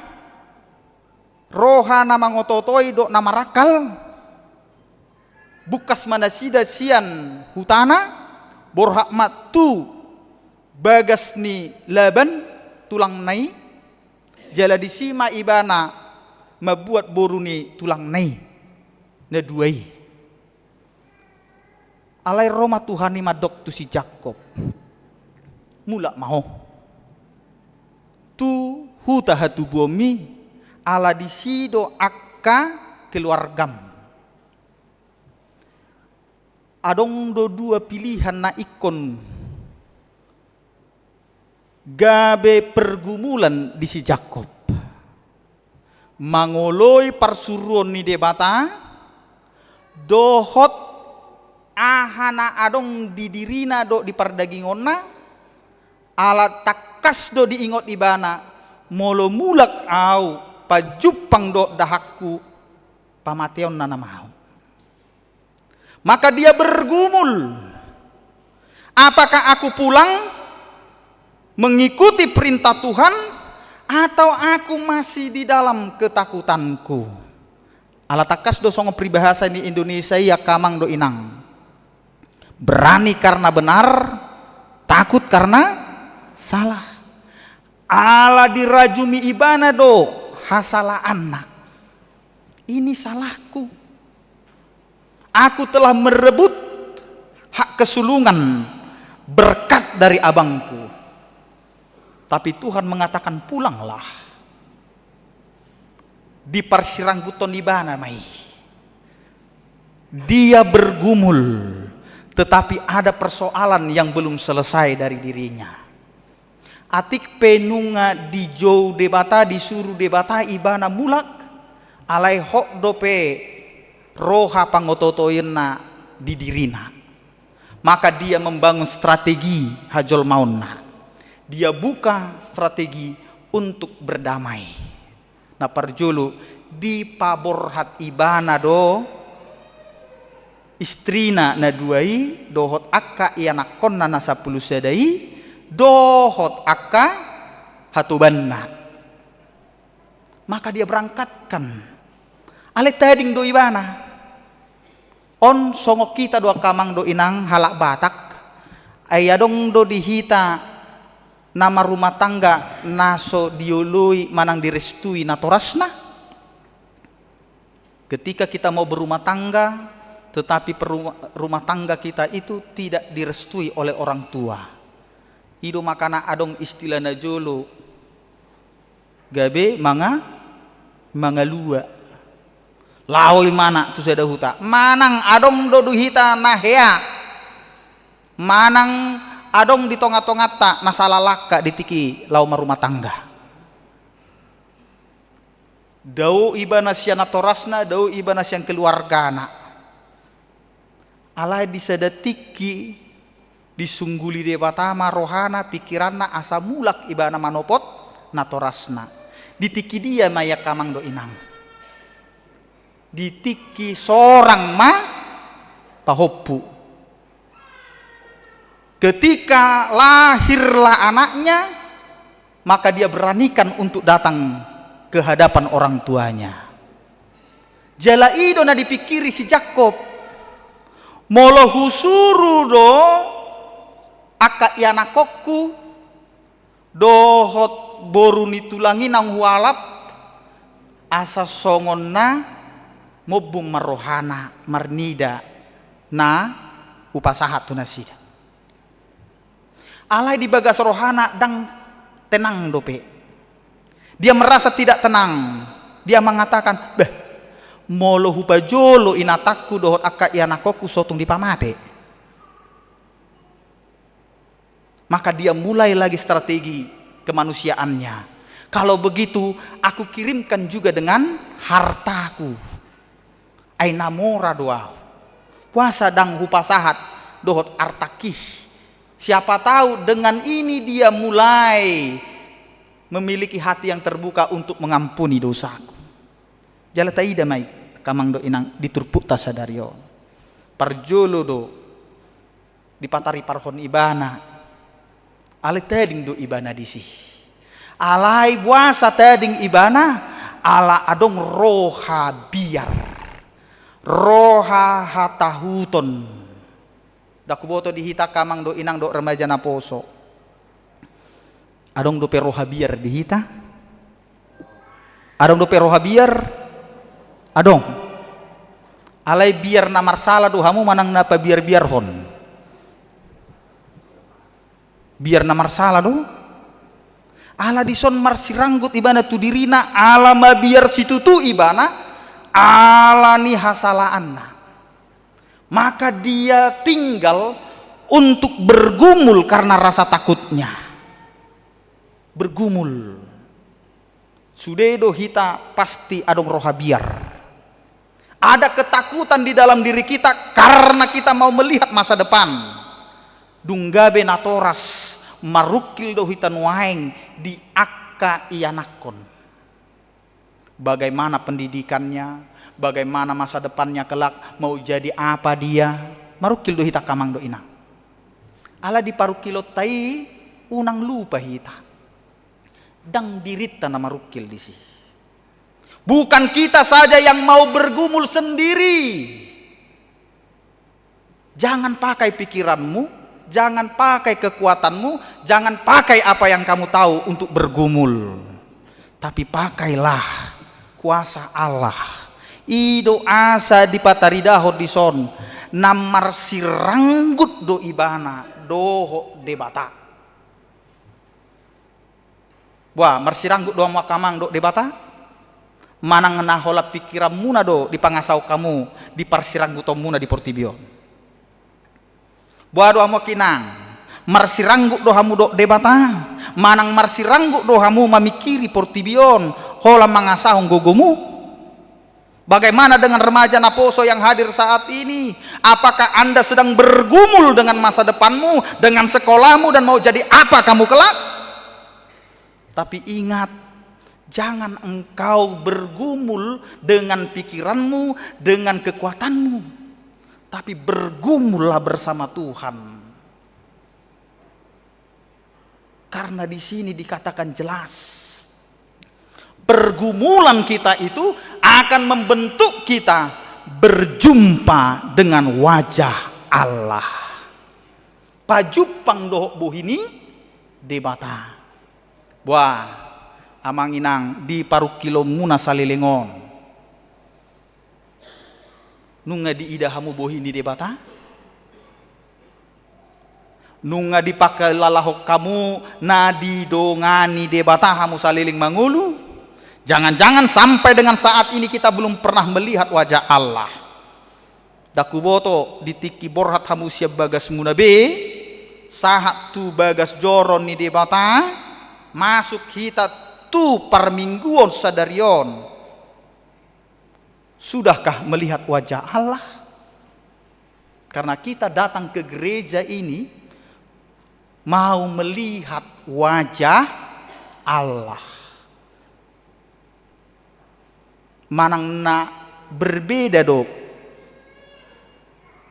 roha na mangotootoi dohot na marangkal, bungkas ma nasida sian hutana, borhat ma tu bagas ni Laban, tulangna i, jala disi ma ibana mambuat boru ni tulangna i na dua i. Alai ro ma Tuhan i mandok tu si Jakkob, mulak ma ho tu huta hatubuonmi, ala disi do angka keluargam. Adong do dua pilihan na ingkon gabe pergumulan di si Jakkob. Mangoloi parsuruon ni Debata, dohot aha na adong di dirina dohot di pardagingonna, ala tangkas do diingot ibana, molo mulak au pajumpang dohot dahakku, pamateonna nama au. Maka dia bergumul, apakah aku pulang mengikuti perintah Tuhan atau aku masih di dalam ketakutanku? Ala tangkas do songon peribahasa ni Indonesia i, angka amang dohot inang. Berani karena benar, takut karena salah. Ala dirajumi ibana do hasalaanna. Ini salahku. Aku telah merebut hak kesulungan, berkat dari abangku. Tapi Tuhan mengatakan, pulanglah. Diparsirangguthon ibana ma i. Dia bergumul, tetapi ada persoalan yang belum selesai dari dirinya. Atik pe nunga dijou Debata, disuru Debata ibana mulak, alai hot dope roha pangototoionna di dirina. Maka dia membangun strategi hajolmaonna. Dia buka strategi untuk berdamai. Na parjolo, dipaborhat ibana do istrina na dua i, dohot angka ianakkonna na sampulu sada i, dohot angka hatobanna. Maka dia berangkatkan. Alai tading do ibana. On songon hita do, angka amang dohot inang, halak Batak. Ai adong do di hita na marumah tangga na so dioloi manang direstui natorasna? Ketika kita mau berumah tangga, tetapi peruma-, rumah tangga kita itu tidak direstui oleh orang tua. I do makana adong istilah na jolo, gabe manga-, mangalua. Laho ibana tu sada huta, manang adong do di hita na hea, manang adong di tonga-tonganta na sala langka di tingki laho marrumah tangga. Dao ibana sian natorasna, dao ibana sian keluargana. Alai di sada tingki disungguli Debata ma rohana, pikiranna, asa mulak ibana manopot natorasna. Di tingki dia ma i, angka amang dohot inang? Di tingki sorang ma pahompu. Ketika lahirlah anaknya, maka dia beranikan untuk datang ke hadapan orang tuanya. Jala i do na dipikiri si Jakkob, molo husuru do angka ianakhonhu dohot boru ni tulang i naung hualap, asa songon na mombung ma rohana marnida na hupasahat tu nasida. Alai di bagas rohana ndang tenang dope. Dia merasa tidak tenang. Dia mengatakan, "Bah, molo hupajolo inatangku dohot angka ianakhonhu, so tung dipamate." Maka dia mulai lagi strategi kemanusiaannya. "Kalau begitu, aku kirimkan juga dengan hartaku. Ai na mora do ahu. Boasa ndang hupasahat dohot artangki? Siapa tahu dengan ini dia mulai memiliki hati yang terbuka untuk mengampuni dosaku." Jala taida ma i, angka amang dohot inang, di turpukta sadari on. Parjolo do dipatariparhon ibana. Alai tading do ibana disi. Alai boasa tading ibana? Ala adong roha biar, roha hatahuton. Ndang huboto di hita, angka amang dohot inang dohot remaja naposo. Adong dope roha biar di hita? Adong dope roha biar? Adong. Alai biar na marsala do hamu manang na pabiarbiarhon? Biar na marsala do. Ala dison marsiranggut ibana tu dirina, ala mabiar situtu ibana, ala ni hasalaanna. Maka dia tinggal untuk bergumul karena rasa takutnya. Bergumul. Sude do hita pasti adong roha biar. Ada ketakutan di dalam diri kita karena kita mau melihat masa depan. Dung gabe natoras, marungkil do hita nuaeng di angka ianakhon. Bagaimana pendidikannya, bagaimana masa depannya kelak, mau jadi apa dia, marungkil do hita, angka amang dohot inang. Ala di parungkilonta i unang lupa hita. Ndang dirinta na marungkil disi. Bukan kita saja yang mau bergumul sendiri. Jangan pakai pikiranmu, jangan pakai kekuatanmu, jangan pakai apa yang kamu tahu untuk bergumul. Tapi pakailah kuasa Allah. I do asa dipataridahon dison, na marsiranggut do ibana dohot Debata. Boa, marsiranggut do hamu, angka amang, dohot Debata? Manang na holan pikiranmuna do dipangasahon hamu di parsiranggutonmuna di portibi on? Boa do hamu, angka inang, marsiranggut do hamu dohot Debata? Manang marsiranggut do hamu mamingkiri portibi on, holan mangasahon gogomu? Bagaimana dengan remaja naposo yang hadir saat ini? Apakah Anda sedang bergumul dengan masa depanmu, dengan sekolahmu, dan mau jadi apa kamu kelak? Tapi ingat, jangan engkau bergumul dengan pikiranmu, dengan kekuatanmu, tapi bergumullah bersama Tuhan. Karena di sini dikatakan jelas, pergumulan kita itu akan membentuk kita berjumpa dengan wajah Allah. Pajumpang dohot bohi ni Debata. Boa, amang inang, di parungkilonmuna saleleng on, nunga diida hamu bohi ni Debata? Nunga dipangkilalahon hamu na didongani Debata hamu saleleng mangolu? Jangan-jangan sampai dengan saat ini kita belum pernah melihat wajah Allah. Ndang huboto di tingki borhat hamu sian bagasmuna be, sahat tu bagas joro ni Debata, masuk hita tu parmingguon sadari on. Sudahkah melihat wajah Allah? Karena kita datang ke gereja ini mau melihat wajah Allah. Manang na berbeda do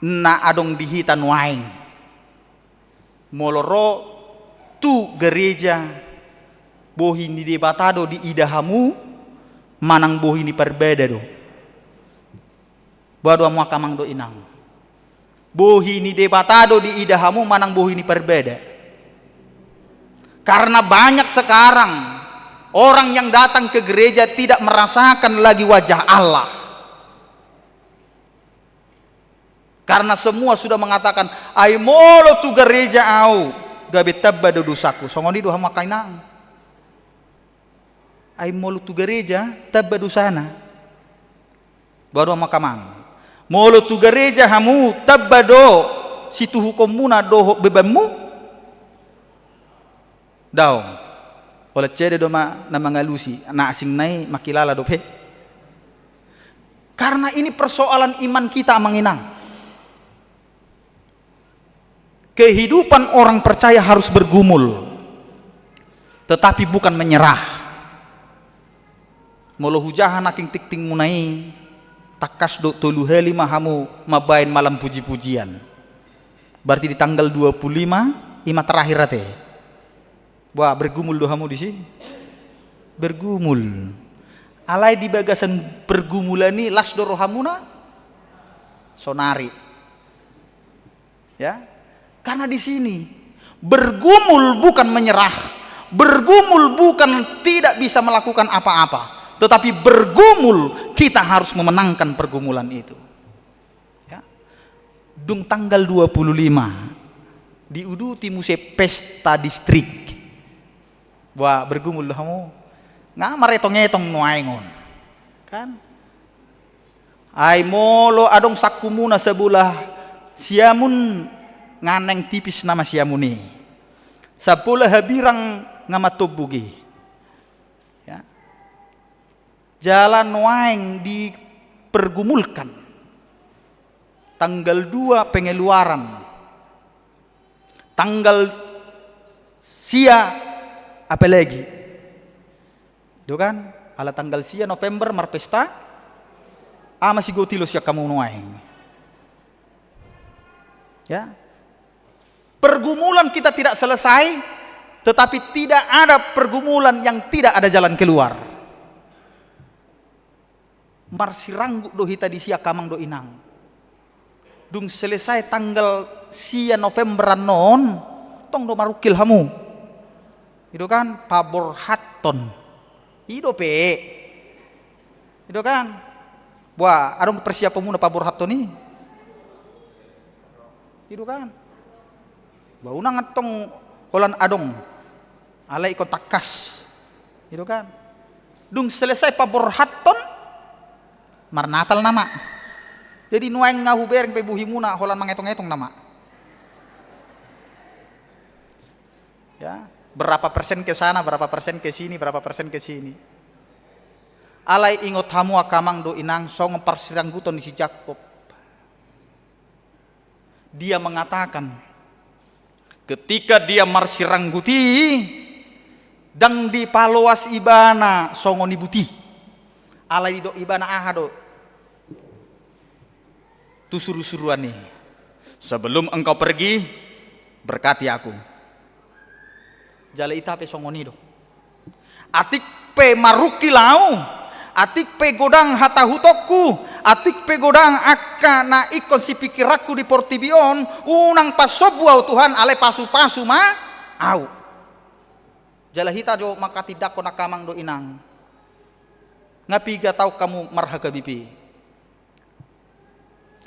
na adong di hita nuaeng. Molo ro tu gereja, bohi ni Debata do diida hamu, manang bohi ni parbada do? Boha do hamu angka amang dohot inang? Bohi ni Debata do diida hamu manang bohi ni parbada? Karena banyak sekarang orang yang datang ke gereja tidak merasakan lagi wajah Allah. Karena semua sudah mengatakan, "Ai molo tu gereja au, gabe tamba do dosaku." Songon i do hamu angka inang? Ai molo tu gereja, tamba dosana. Boha do hamu angka amang? Molo tu gereja hamu, tamba do situhukonmuna dohot bebanmu? Daong. Holan cede do ma na mangalusi, na asing na i mangkilala dope. Karena ini persoalan iman kita, amang inang. Kehidupan orang percaya harus bergumul, tetapi bukan menyerah. Molo hujaha nangkin tingtingmuna i, tangkas do tolu hali ma hamu mambahen malam puji-pujian. Berarti di tanggal dua puluh lima, i ma terakhir ate. Boha, bergumul do hamu disi? Bergumul. Alai di bagasan pergumulan i las do rohamuna? Sonari. Ya. Karena di sini, bergumul bukan menyerah, bergumul bukan tidak bisa melakukan apa-apa, tetapi bergumul kita harus memenangkan pergumulan itu. Ya. Dung tanggal dua puluh lima, diuduti muse pesta distrik. Boha, bergumul do hamu? Nga maretong-etong nuaeng on. Kan? Ai molo adong sangkumuna sabola siamun, nga naeng tipis nama siamun i. Sabola habirang nga matombuk i. Ya. Jala nuaeng dipergumulkan. Tanggal dua pengeluaran. Tanggal sia apalagi. Itu kan, ala tanggal sia November marpesta, ama si gotilo sian hamu nuaeng. Ya. Pergumulan kita tidak selesai, tetapi tidak ada pergumulan yang tidak ada jalan keluar. Marsiranggut do hita disi angka amang dohot inang. Dung selesai tanggal sia November annon, tong do marungkil hamu. Itu kan, paborhathon. I dope. Itu kan. Boha, adong persiaponmuna paborhathon i? Itu kan. Boha, unang antong holan adong. Alai ingkon tangkas. Itu kan. Dung selesai paborhathon, marnatal nama. Jadi nuaeng nga hubereng pe bohimuna holan mangetong-etong nama. Ya, berapa persen ke sana, berapa persen ke sini, berapa persen ke sini. Alai ingot hamu angka amang dohot inang, songon parsirangguton ni si Jakob. Dia mengatakan, ketika dia marsiranggut i, ndang dipaloas ibana songon i buti. Alai didok ibana aha do? Tu suru-suruan i. Sebelum engkau pergi, berkati aku. Jala hita pe songon i do. Atik pe marungkil ahu, atik pe godang hatahutonku, atik pe godang angka na ingkon sipingkiranku di portibi on, unang pasombu ahu Tuhan, alai pasu-pasu ma ahu. Jala hita jo manghatindanghon angka amang dohot inang. Nga piga taon hamu mar-H K B P?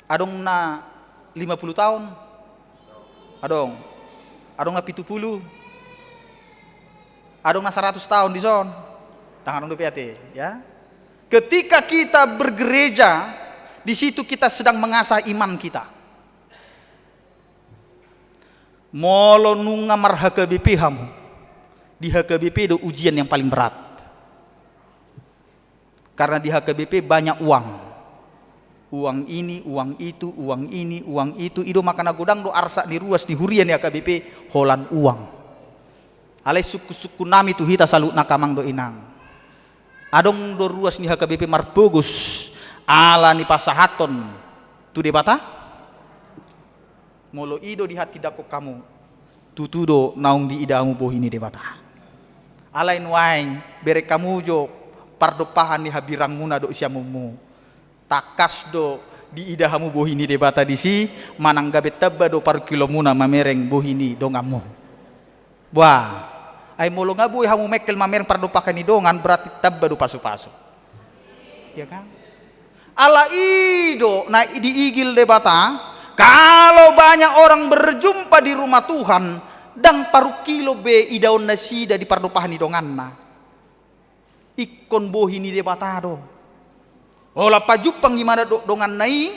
Adong na lima puluh taon? Adong. Adong na pitu puluh? Adong na saratus taon dison? Tangan dulu, P A T, ya. Ketika kita bergereja, di situ kita sedang mengasah iman kita. Molo nunga mar-H K B P hamu, di H K B P do ujian yang paling berat. Karena di H K B P banyak uang. Uang ini, uang itu, uang ini, uang itu. I do maka na godang do arsak ni ruas ni huria ni H K B P holan uang. Alai sungkun-sungkun nami tu hita saluhutna, amang dohot inang. Adong do ruas ni H K B P marpogos ala ni pasahathon tu Debata? Molo i do dihatindangkon hamu, tutu do naung diida hamu bohi ni Debata. Alai nuaeng bereng hamu jo pardompahan ni habirangmuna dohot siamunmu. Tangkas do diida hamu bohi ni Debata disi, manang gabe tamba do parungkilonmuna mamereng bohi ni donganmu. Bah, ai molo nga boi hamu mengkel mamereng pardompahan ni dongan, berarti tamba do pasu-pasu. Ya kan? Ala i do na diigil Debata, kalau banyak orang berjumpa di rumah Tuhan, ndang parungkilon be idaon nasida di pardompahan ni donganna. Ingkon bohi ni Debata do. Holan pajumpang ibana dohot donganna i,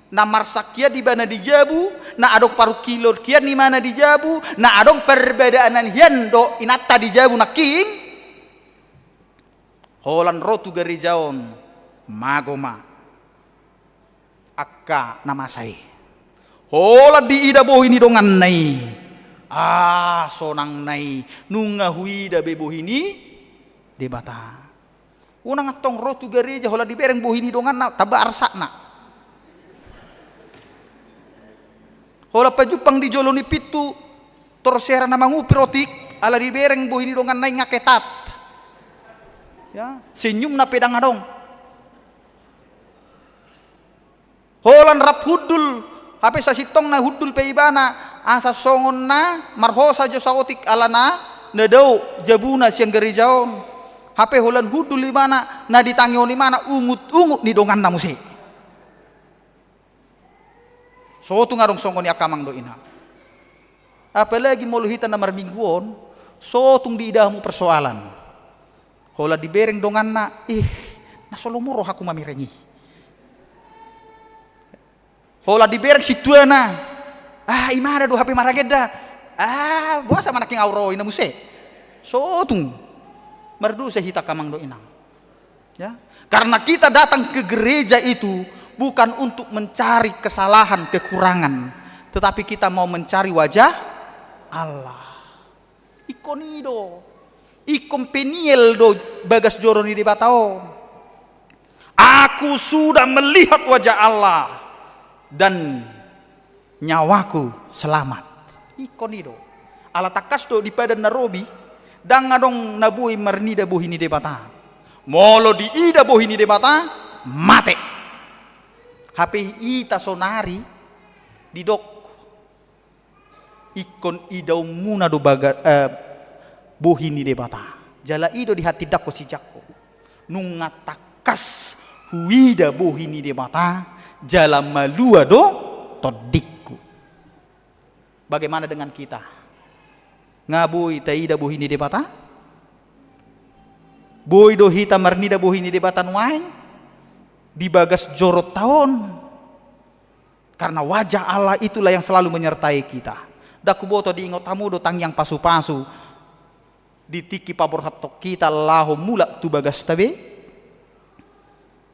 na marsak hian ibana di jabu, na adong parungkilon hian ibana di jabu, na adong parbadaan hian dohot inanta di jabu nangkin. Holan ro tu gareja on, mago ma angka na masa i. Holan diida bohi ni donganna i. Ah, sonangna i, nunga huida be bohi ni Debata. Unang antong ro tu gareja holan dibereng bohi ni donganna, tamba arsakna. Holan pajumpang di jolo ni pintu, tor sera na mangupi roti, ala dibereng bohi ni donganna i nga ketat. Ya, senyumna pe ndang adong. Holan rap hundul, hape sasintongna hundul pe ibana, asa songon na marhosa jo saotik alana na dao jabuna sian gareja on. Hape holan hundul ibana, na ditangihon ibana ungut-ungut ni donganna muse. So tung adong songon i, angka amang dohot inang. Apalagi molo hita na marminggu on, so tung diida hamu persoalan. Holan dibereng donganna, ih, na so lomo rohaku mamereng i. Holan dibereng sintuana, ah, ibana do hape maragenda. Ah, boasa ma nangkin au ro, i na muse. So tung mardosa hita, angka amang dohot inang. Ya. Karena kita datang ke gereja itu bukan untuk mencari kesalahan, kekurangan, tetapi kita mau mencari wajah Allah. Ingkon i do. Ingkon Peniel do bagas joro ni Debata on. Aku sudah melihat wajah Allah dan nyawaku selamat. Ingkon i do. Ala tangkas do di Padan na Robi, ndang adong na boi marnida bohi ni Debata. Molo diida bohi ni Debata, mate. Hape hita sonari didok, ingkon idaonmuna do baga-, eh, bohi ni Debata. Jala i do dihatindangkon si Jakkob. Nunga tangkas huida bohi ni Debata, jala malua do tondingku. Bagaimana dengan kita? Nga boi taida bohi ni Debata? Boi do hita marnida bohi ni Debata nuaeng di bagas joronta on? Karena wajah Allah itulah yang selalu menyertai kita. Ndang huboto diingot hamu do tangiang pasu-pasu di tingki paborhathon hita laho mulak tu bagasta be?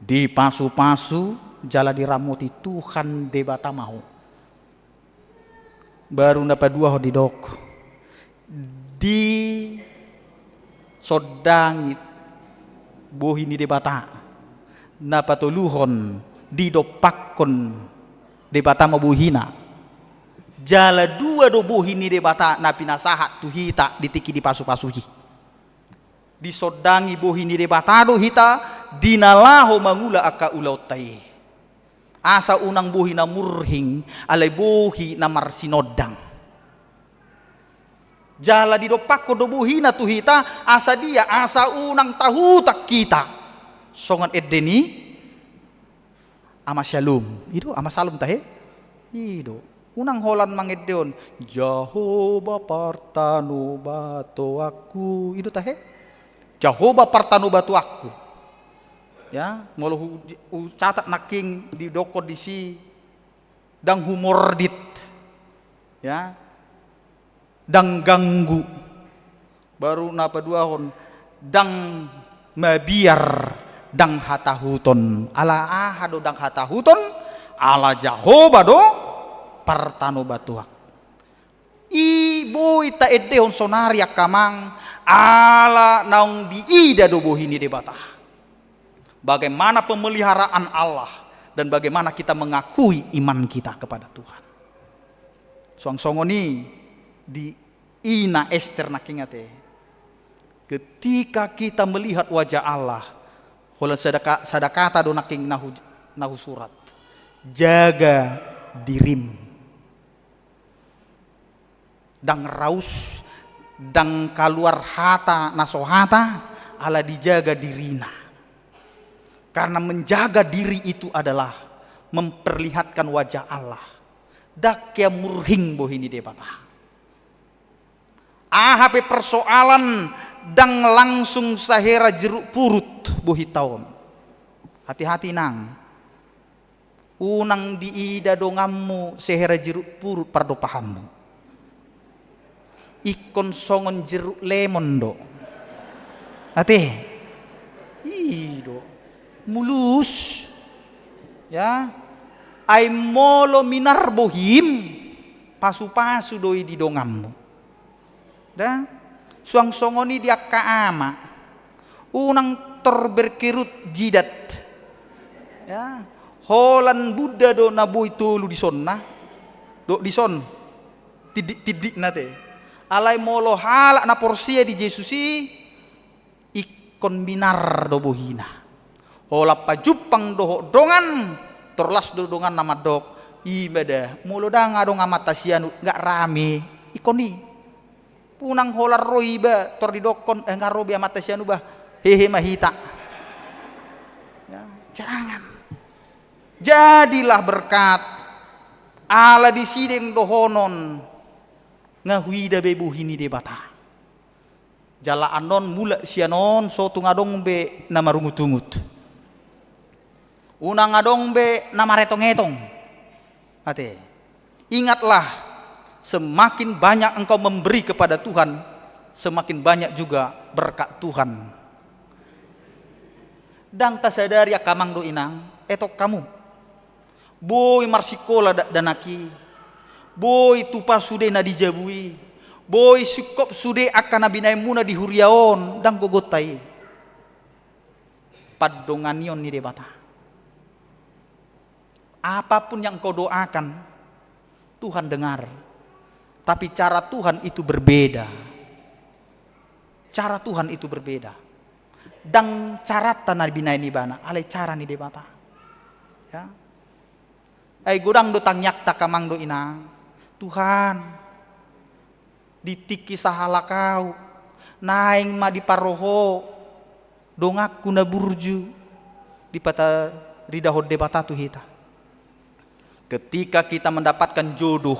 Dipasu-pasu jala diramoti Tuhan Debata ma ho. Baru na paduahon didok, disondangi bohi ni Debata. Na patoluhon, didompakkon Debata ma bohina. Jala dua do bohi ni Debata na pinasahat tu hita di tingki dipasu-pasu i. Disondangi bohi ni Debata do hita di na laho mangula angka ulaonta i. Asa unang bohi na murhing, alai bohi na marsinondang. Jala didompakkon do bohina tu hita, asa dia, asa unang tahutak hita. Songon ende ni Ama Syalom. I do, Ama Syalom tahe? I do. Unang holan mangendehon, Jahowa partanobatoanku. I do tahe? Jahowa partanobatuanku. Ya, molo hu-, hucatat nangkin didokkon disi, ndang humordit. Ya. Ndang ganggu. Baru na paduahon, ndang mabiar, ndang hatahuton. Ala aha do ndang hatahuton? Ala Jahowa do partanobatuan. I boi taendehon saonari angka amang, ala naung diida do bohi ni Debata. Bagaimana pemeliharaan Allah dan bagaimana kita mengakui iman kita kepada Tuhan. Suang songon i di ina Ester nangkin ate. Ketika kita melihat wajah Allah, holan sada ka-, sada kata do nangkin na hu-, na husurat. Jaga dirim. Ndang raus, ndang kaluar hata na so hata, ala dijaga dirina. Karena menjaga diri itu adalah memperlihatkan wajah Allah. Ndang hea murhing bohi ni Debata. Aha pe persoalan ndang langsung sahera jeruk purut bohita on. Hati-hati nang. Unang diida donganmu sehera jeruk purut pardompahanmu. Ingkon songon jeruk lemon do. Ate. I do. Mulus. Ya. Ai molo minar bohim, pasu-pasu do i di donganmu. Da, suang songon i di angka ama. Unang tor berkerut jidat. Ya, holan bunda do na boi tolu disonna. Dok dison. Tindik-tindikna te. Alai molo halak na porsea di Jesus i, ingkon minar do bohina. Holan pajumpang dohot dongan, tor las do donganna mandok, i ma da, molo ndang adong amanta sianut, nggak rame, ingkon i. Unang holan ro iba, tor didokkon, eh, nggak ro be amanta sianut bah, hehe ma hita. Ya, jangan. Jadilah berkat, ala disi do dohonon, nggak huida be bohi ni Debata. Jala annon mulak sian on so tung adong be na marungut-ungut. Unang adong be na maretong-etong. Ate. Ingatlah, semakin banyak engkau memberi kepada Tuhan, semakin banyak juga berkat Tuhan. Ndang tasadari angka amang dohot inang, etok hamu. Boi marsikola dakdanak i. Boi tupa sude na di jabu i. Boi singkop sude angka na binaenmuna di huria on, ndang gogonta i. Pandonganion ni Debata. Apapun yang kau doakan, Tuhan dengar. Tapi cara Tuhan itu berbeda. Cara Tuhan itu berbeda. Ndang caranta na binaen ibana, alai cara ni Debata. Ya. Ai godang do tangiangta angka amang dohot inang. Tuhan, di tingki sahalak ahu, naeng ma diparroha Ho donganku na burju, dipataridahon Debata tu hita. Ketika kita mendapatkan jodoh,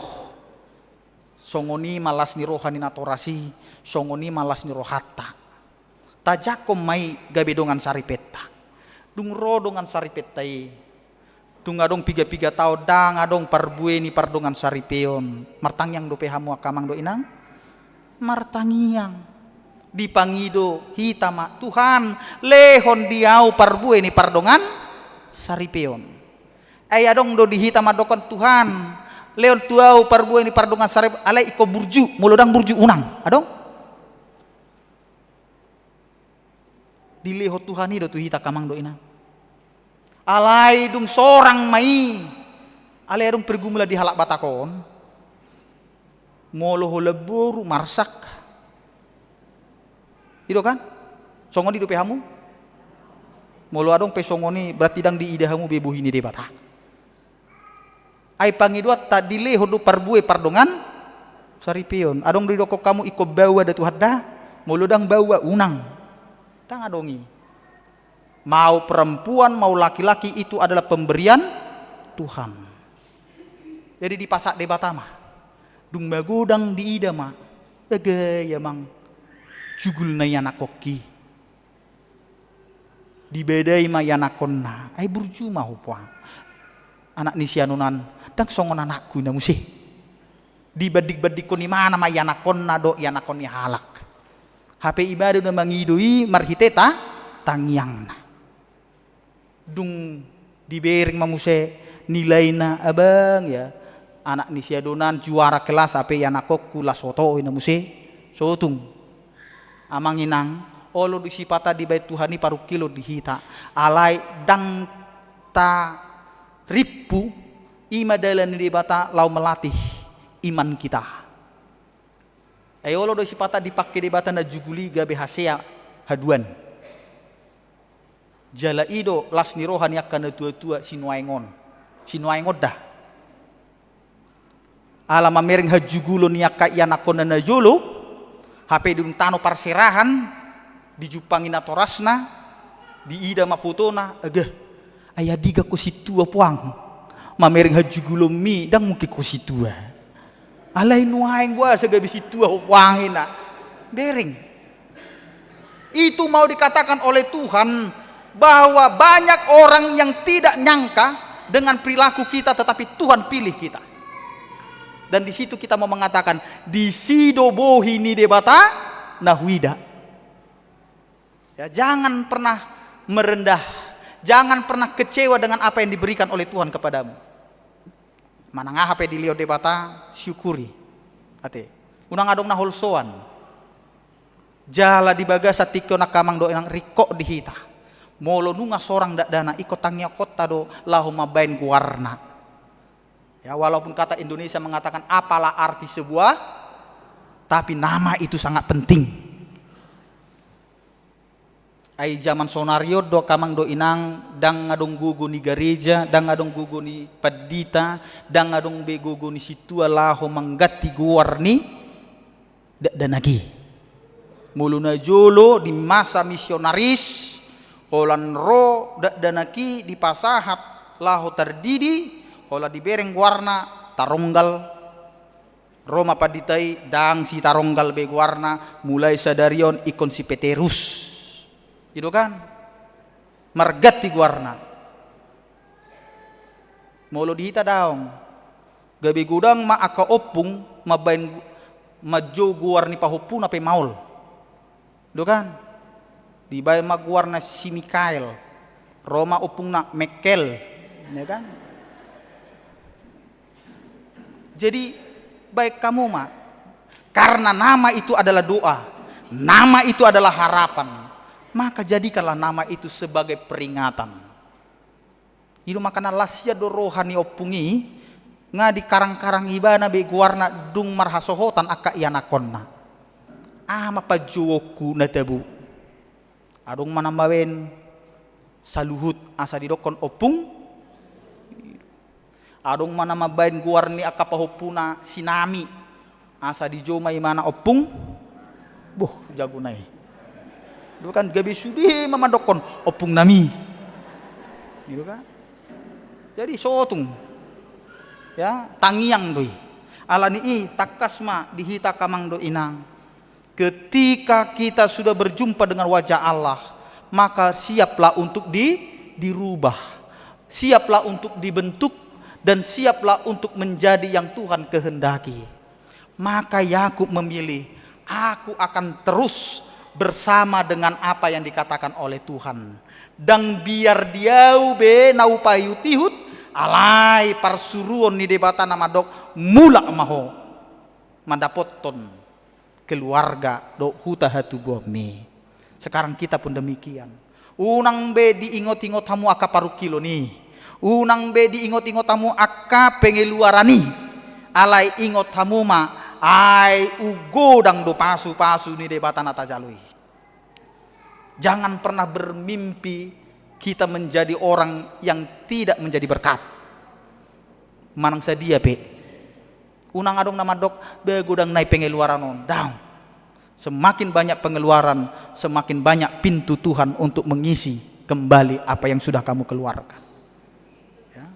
songon i ma las ni roha ni natoras i, songon i ma las ni rohanta. Tajangkon ma i gabe dongan saripenta. Dung ro dongan saripenta i, dung adong piga-piga taon ndang adong parbue ni pardongan saripeon. Martangiang dope hamu angka amang dohot inang? Martangiang. Dipangido hita ma, Tuhan, lehon di ahu parbue ni pardongan saripeon. Ai adong do di hita mandokkon, Tuhan, lehon tu ahu parbue ni pardongan saripeon, alai ingkon burju, molo ndang burju unang. Adong? Dilehon Tuhan i do tu hita angka amang dohot inang. Alai dung sorang ma i. Alai adong pergumulan di halak Batak on. Molo holan boru marsak. I do kan? Songon i dope hamu? Molo adong pe songon i, berarti ndang diida hamu be bohi ni Debata. Ai pangidoanta dilehon do parbue pardongan saripeon. Adong do didokkon hamu ingkon baoa da Tuhan da? Molo ndang baoa unang. Ndang adong i. Mau perempuan, mau laki-laki, itu adalah pemberian Tuhan. Jadi dipasahat Debata ma. Dung magodang diida ma. Ege, ya mang. Jugul na ianakhonki. Dibadai ma ianakhonna, ai burju ma ho puang. Anak ni si adonan, ndang songon anakku i na muse. Dibanding-bandingkon ibana ma ianakhonna dohot ianakhon ni halak. Hape ibana do na mangido i marhite ta-, tangiangna. Dung dibereng ma muse nilaina, abang ya, anak ni si adonan juara kelas, hape ianakhonku las oto i na muse. Sotung. Amang inang, olo do sipata dibaen Tuhan i parungkilon di hita. Alai ndang tarimpu, i ma dalan ni Debata laho melatih iman kita. Ai olo do sipata dipangke Debata na jugul i gabe hasea haduan. Jala i do las ni roha ni angka na tua-tua sinuaeng on. Sinuaeng on da. Ala mamereng hajugulon ni angka ianakhonna najolo, hape dung tano parserahan, dijumpangi natorasna, diida ma fotona, agah. Ai andigan ho sintua puang. Mamereng hajugulonmi, ndang mungkin ho sintua. Alai nuaeng boasa gabe sintua ho puang ina. Bereng. Itu mau dikatakan oleh Tuhan bahwa banyak orang yang tidak nyangka dengan perilaku kita, tetapi Tuhan pilih kita. Dan di situ kita mau mengatakan, disi do bohi ni Debata na huida. Ya, jangan pernah merendah, jangan pernah kecewa dengan apa yang diberikan oleh Tuhan kepadamu. Manang aha pe dilehon Debata, syukuri. Ate. Unang adong na holsoan. Jala di bagasan tingki on angka amang dohot inang, ringkot di hita. Molo nunga sorang dakdanak, ingkon tangiangkonta do laho mambaen goarna. Ya, walaupun kata Indonesia mengatakan apalah arti sebuah, tapi nama itu sangat penting. Ai jaman sonari on do angka amang dohot inang, ndang adong gogo ni gareja, ndang adong gogo ni pandita, ndang adong be gogo ni sintua laho mangganti goar ni dakdanak i. Molo najolo di masa misionaris, holan ro dakdanak i dipasahat laho tardidi, holan dibereng goarna Taronggal. Ro ma pandita i, ndang si Taronggal be goarna, mulai sadari on ingkon si Peterus. I do kan? Marganti goarna. Molo di hita daong. Gabe godang ma angka ompung mambaen gu-, manjou goar ni pahompuna pe maol. Do kan? Dibaen ma goarna si Mikael. Ro ma ompungna Mekkel. Ya kan? Jadi, baen hamu ma. Karena nama itu adalah doa. Nama itu adalah harapan. Maka jadikanlah nama itu sebagai peringatan. I do makana las ia do roha ni ompung i, nga dikarang-karang ibana be goarna dung marhasohotan angka ianakhonna. Aha ma panjouonku na tabo? Adong ma na mambaen saluhut asa didokkon ompung. Adong ma na mambaen goar ni angka pahompuna si Nami. Asa dijou ma ibana ompung. Boh, jago na i. Do kan gabe sude ma mandokkon ompung Nami. Gitu kan? Jadi sotung. Ya, tangiang do i. Alani i tangkas ma di hita angka amang dohot inang. Ketika kita sudah berjumpa dengan wajah Allah, maka siaplah untuk di-, dirubah. Siaplah untuk dibentuk dan siaplah untuk menjadi yang Tuhan kehendaki. Maka Yakub memilih, "Aku akan terus bersama dengan apa yang dikatakan oleh Tuhan. Ndang biar di ahu be na hupaihut-ihut, alai parsuruon ni Debata na mandok, mulak ma ho mandapothon keluarga dohot huta hatubuanmi." Sekarang kita pun demikian. Unang be diingot-ingot hamu angka parungkilon i. Unang be diingot-ingot hamu angka pengeluaran i. Alai ingot hamu ma, ai umgodang do pasu-pasu ni Debata na tajalo i. Jangan pernah bermimpi kita menjadi orang yang tidak menjadi berkat. Manang sadia pe. Unang adong na mandok, "Be godang nai pengeluaran on." Daong. Semakin banyak pengeluaran, semakin banyak pintu Tuhan untuk mengisi kembali apa yang sudah kamu keluarkan. Ya.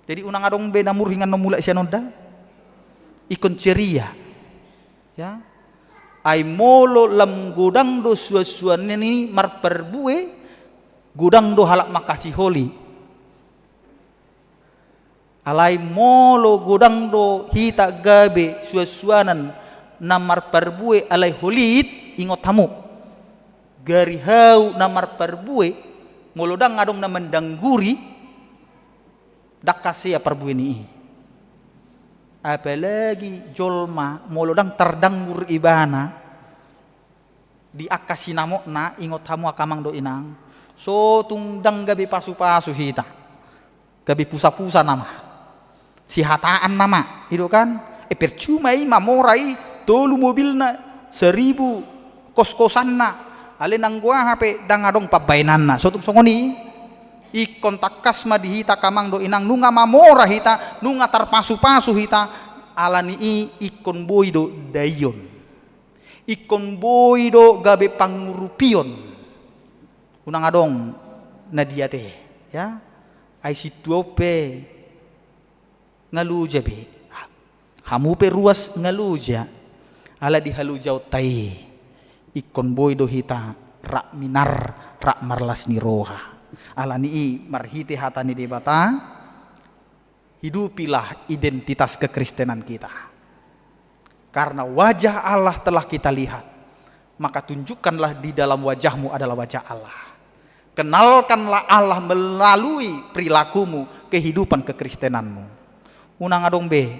Jadi unang adong be na murhingan na mulak sian on da. Ingkon ceria. Ya. Ai molo lam godang do suan-suan ni marparbue, Godang do halak mangkasiholi. Alai molo godang do hita gabe suansuanan na marparbue alai holit, ingot hamu. Gari hau na marparbue, molo ndang adong na mandangguri, ndang hasea parbue ni i. Apalagi jolma molo ndang tardanggur ibana di angka sinamotna, ingot hamu angka amang dohot inang, so tung ndang gabe pasupasu hita. Gabe pusapusa nama. Sihataan nama, i do kan? E, percuma i mamora i, tolu mobilna, saribu koskosanna, alai nanggo aha pe ndang adong pambaenanna. So tung songon i, ingkon tangkas ma di hita angka amang dohot inang, nunga mamora hita, nunga tarpasupasu hita, alani i ingkon boi do daion. Ingkon boi do gabe pangurupion. Unang adong na di ate, ya. Ai sintua on pe nga loja be. Hamu pe ruas nga loja. Ala di halojaonta i, ingkon boi do hita rap minar, rap marlas ni roha. Alani i marhite hata ni Debata, hidupilah identitas kekristenan kita. Karena wajah Allah telah kita lihat, maka tunjukkanlah di dalam wajahmu adalah wajah Allah. Kenalkanlah Allah melalui perilakumu, kehidupan kekristenanmu. Unang adong be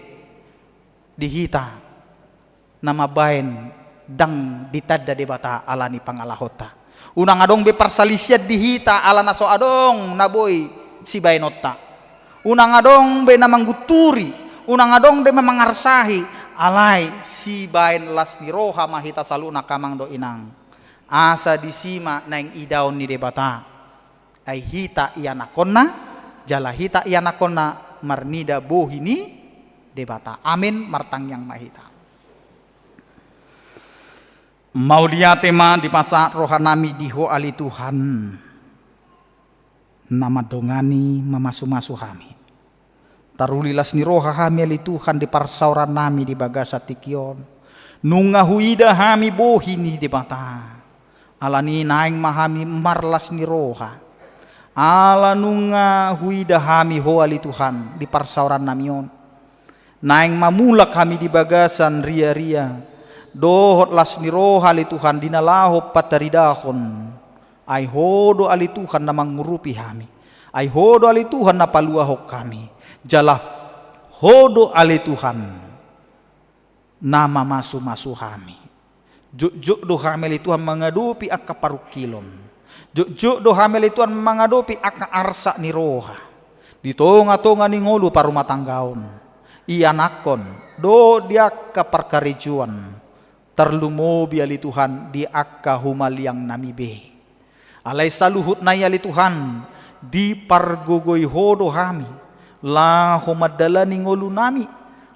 di hita na mambaen ndang ditanda Debata alani pangalahonta. Unang adong be parsalisian di hita ala na so adong na boi sibaenonta. Unang adong be na manggunturi, unang adong be na mangarsahi, alai sibaen las ni roha ma hita saluhutna angka amang dohot inang. Asa disi ma naeng idaon ni Debata. Ai hita ianakkonna, jala hita ianakkonna marnida bohi ni Debata. Amin, martangiang ma hita. Mauliate ma dipasahat rohanami di Ho ale Tuhan, na mandongani mamasumasu hami. Taruli las ni roha hami ale Tuhan di parsaorannami di bagasan tingki on. Nunga huida hami bohi ni Debata. Alani naeng ma hami marlas ni roha. Ala nunga huida hami Ho ale Tuhan di parsaorannami on. Naeng ma mulak hami di bagasan riaria dohot las ni roha ale Tuhan di na laho pataridahon. Ai Ho do ale Tuhan na mangurupi hami. Ai Ho do ale Tuhan na paluahon hami. Jala Ho do ale Tuhan na mamasumasu hami. Jotjot do hami ale Tuhan mangadopi angka parungkilon. Jotjot do hami ale Tuhan mangadopi angka arsak ni roha. Di tongatonga ni ngolu parumatanggaon, ianakkon, dohot di angka parkarejoan, tarlumobi ale Tuhan di angka humaliangnami be. Alai saluhutna i ale Tuhan, dipargogoi Ho do hami laho mandalani ngolunami,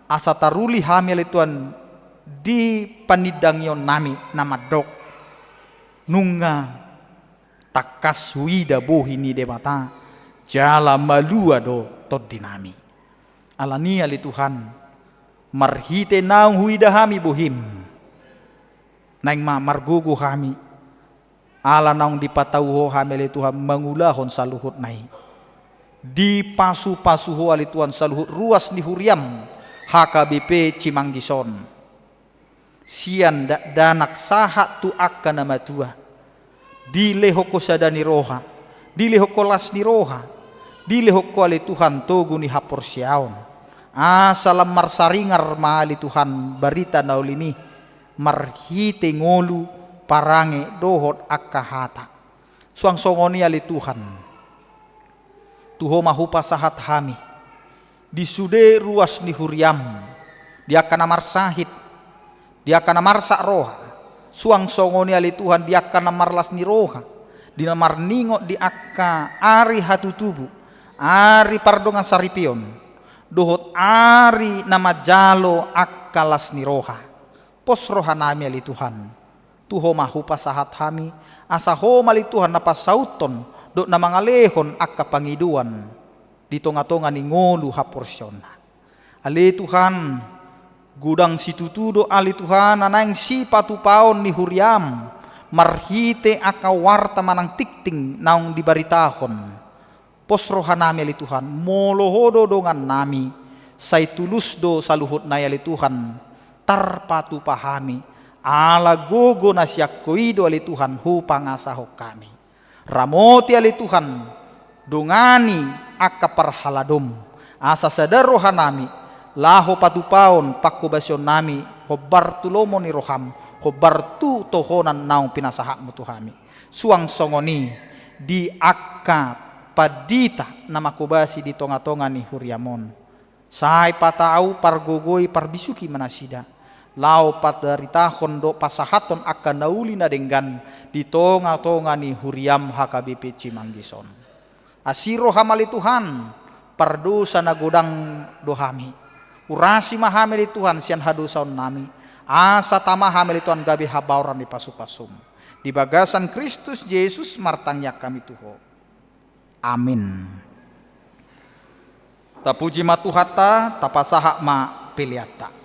asa taruli hami ale Tuhan di panindangionnami na mandok: Nunga tangkas huida bohi ni Debata, jala malua do tondinami. Alani i ale Tuhan, marhite naung huida hami bohim, naeng ma margogo hami, ala naung dipatau Ho hami ale Tuhan mangulahon saluhutna i. Dipasupasu Ho ale Tuhan saluhut ruas ni huriam H K B P Cimanggis on. Sian dakdanak sahat tu angka na matua. Dilehon Ho sada ni roha, dilehon Ho las ni roha, dilehon Ho ale Tuhan togu ni haporseaon. Asa lam marsaringar ma ale Tuhan barita na uli i marhite ngolu, parange dohot angka hata. Suang songon i ale Tuhan, tu Ho ma hupasahat hami di sude ruas ni huriam, di angka na marsahit, di angka na marsak roha, suang songon i ale Tuhan di angka na marlas ni roha, di na marningot di angka ari hatutubu, ari pardongan saripeon, dohot ari na manjalo angka las ni roha. Pos rohanami ale Tuhan, tu Ho ma hupasahat hami, asa Ho ma ale Tuhan na pansauthon dohot na mangalehon angka pangidoan di tongatonga ni ngolu haporseaonna. Ale Tuhan, godang situtu do ale Tuhan na naeng sipatupaon ni huriam, Marhite angka warta manang tingting naung dibaritahon, pos rohanami ale Tuhan, molo Ho do dongannami, sai tulus do saluhutna i ale Tuhan, tarpatupa hami, ala gogo na sian Ho i do ale Tuhan hupangasahon hami. Ramoti ale Tuhan, dongani angka parhaladom, asa sada rohanami, laho patupaon pangkobasionnami, hombar tu lomo ni roham, hombar tu tohonan naung pinasahatmu tu hami. Suang songon i di angka pandita na mangkobasi di tonga-tonga ni huriam on. Sai patau pargogoi parbisuhi ma nasida, laho padaritahon dohot pasahathon angka na uli na denggan di tonga-tonga ni huriam H K B P Cimanggis on. Asi roham ale Tuhan, pardosa na godang do hami. Urasi ma hami ale Tuhan sian hadosaonnami, asa tama hami ale Tuhan gabe habaoran ni pasupasum. Di bagasan Kristus Jesus martangiang hami tu Ho. Amin. Tapuji ma Tuhanta, tapasahat ma peleanta.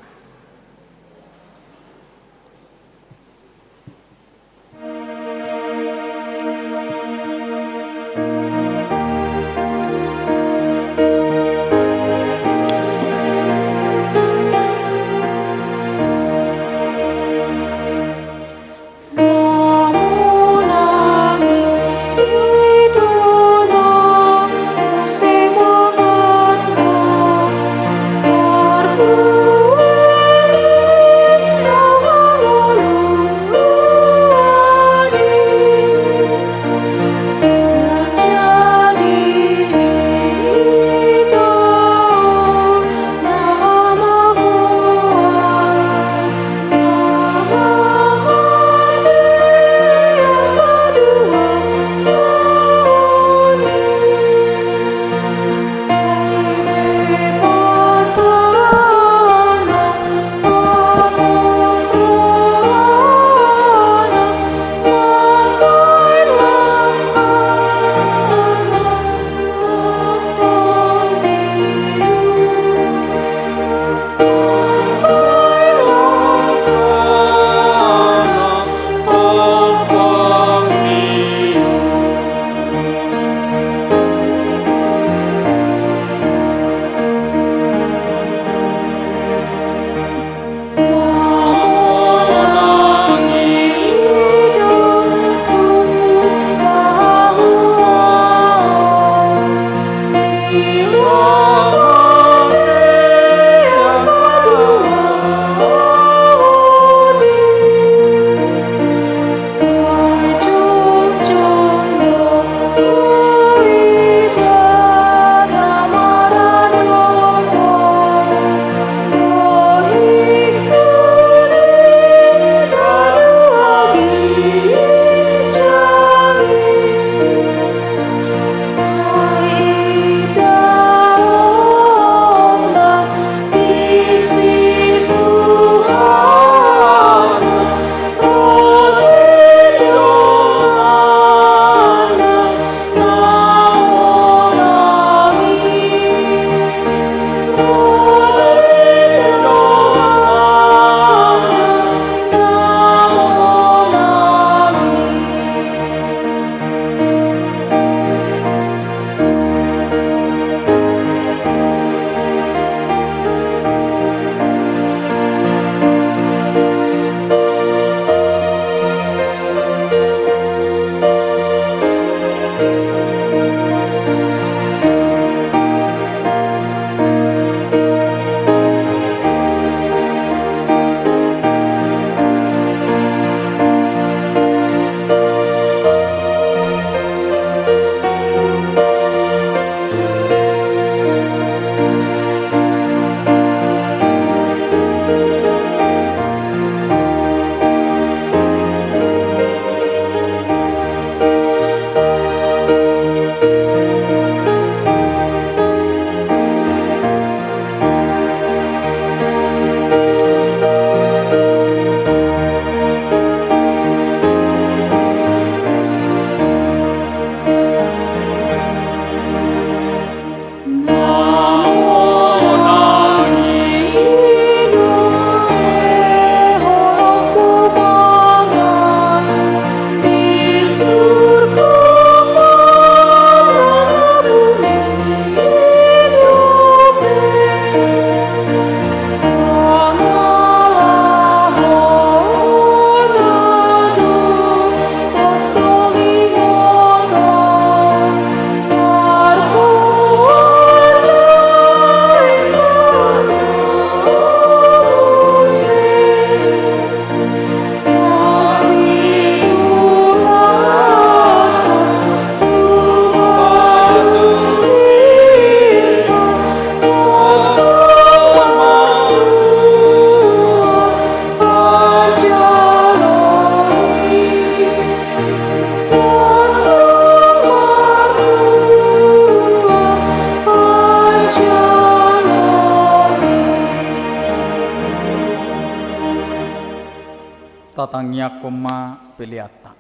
Tatangiangkon ma peleanta.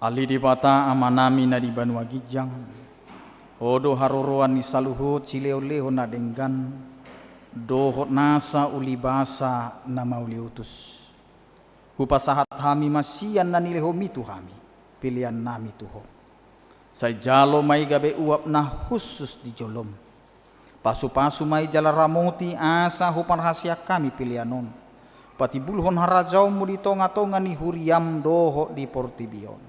Ale Debata Amanami na di banua ginjang, Ho do haroroan ni saluhut silehonlehon na denggan dohot nasa ulibasa na mauliutus. Hupasahat hami ma sian na nilehomi tu hami peleannami tu Ho. Sai jalo ma i gabe uap na hushus di jolom. Pasupasu ma i jala ramoti asa huparhaseang hami pelean on patimbulhon harajaonmu di tongatonga ni huriam dohot di portibi on.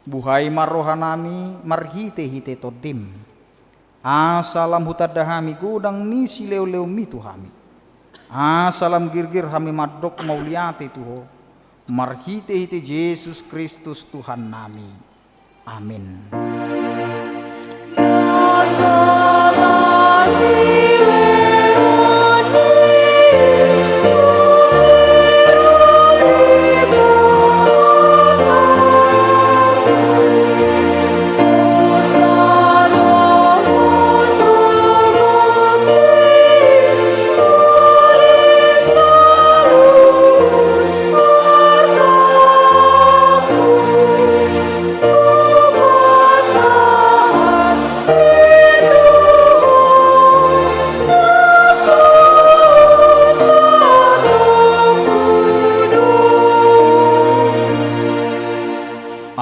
Buhai ma rohanami marhitehite Tondim, asa lam hutanda hami godang ni silehonlehonmi tu hami, asa lam girgir hami mandok mauliate tu Ho marhitehite Jesus Kristus Tuhannami. Amin.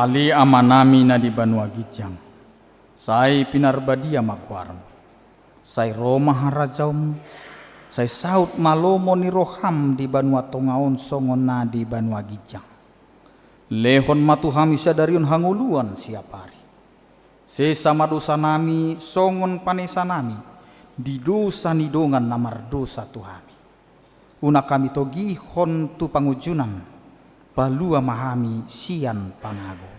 Ale Amanami na di banua ginjang, sai pinarbadia ma goarmu. Sai ro ma harajaonmu. Sai saut ma lomo ni roham di banua tonga on songon na di banua ginjang. Lehon ma tu hami sadari on hangoluan siapari. Sesa ma dosanami songon panesanami di dosa ni dongan na mardosa tu hami. Unang hami togihon tu pangunjunan, palua ma hami sian pangago.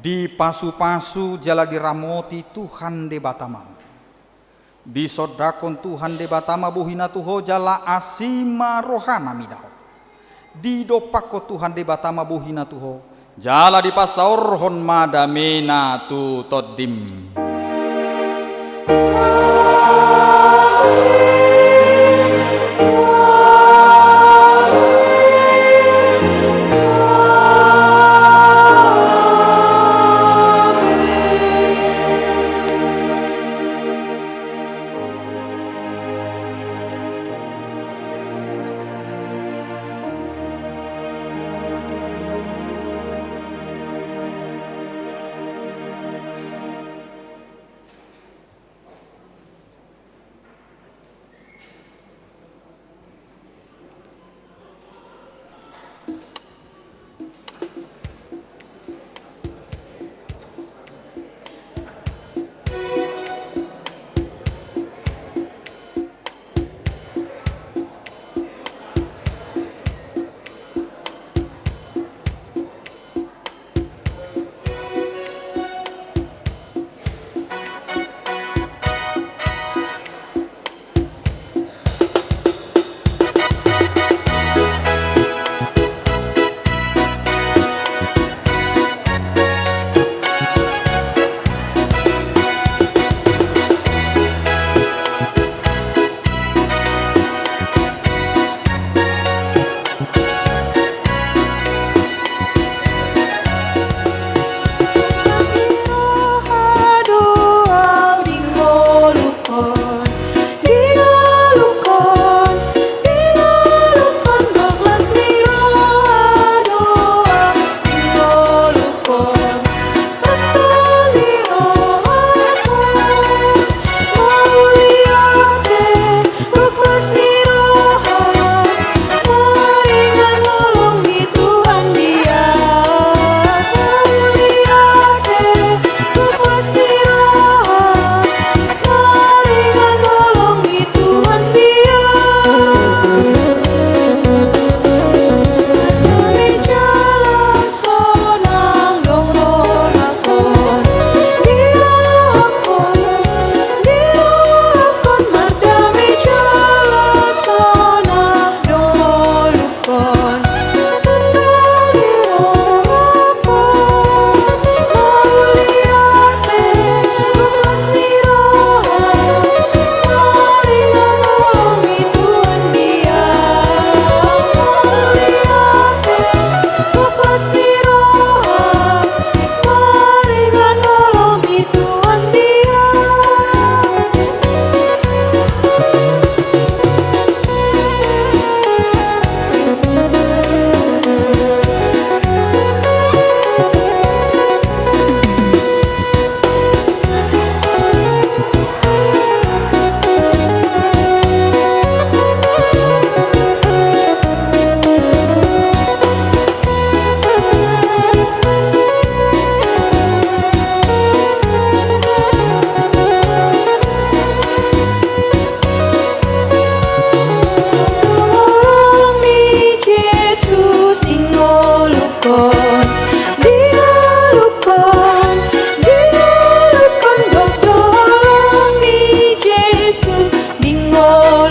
Dipasupasu jala diramoti Tuhan Debata ma. Disondangkon Tuhan Debata ma bohina tu ho jala asi ma rohana mida ho. Didompakkon Tuhan Debata ma bohina tu ho jala dipasaorhon ma damena tu tondim. Ngolu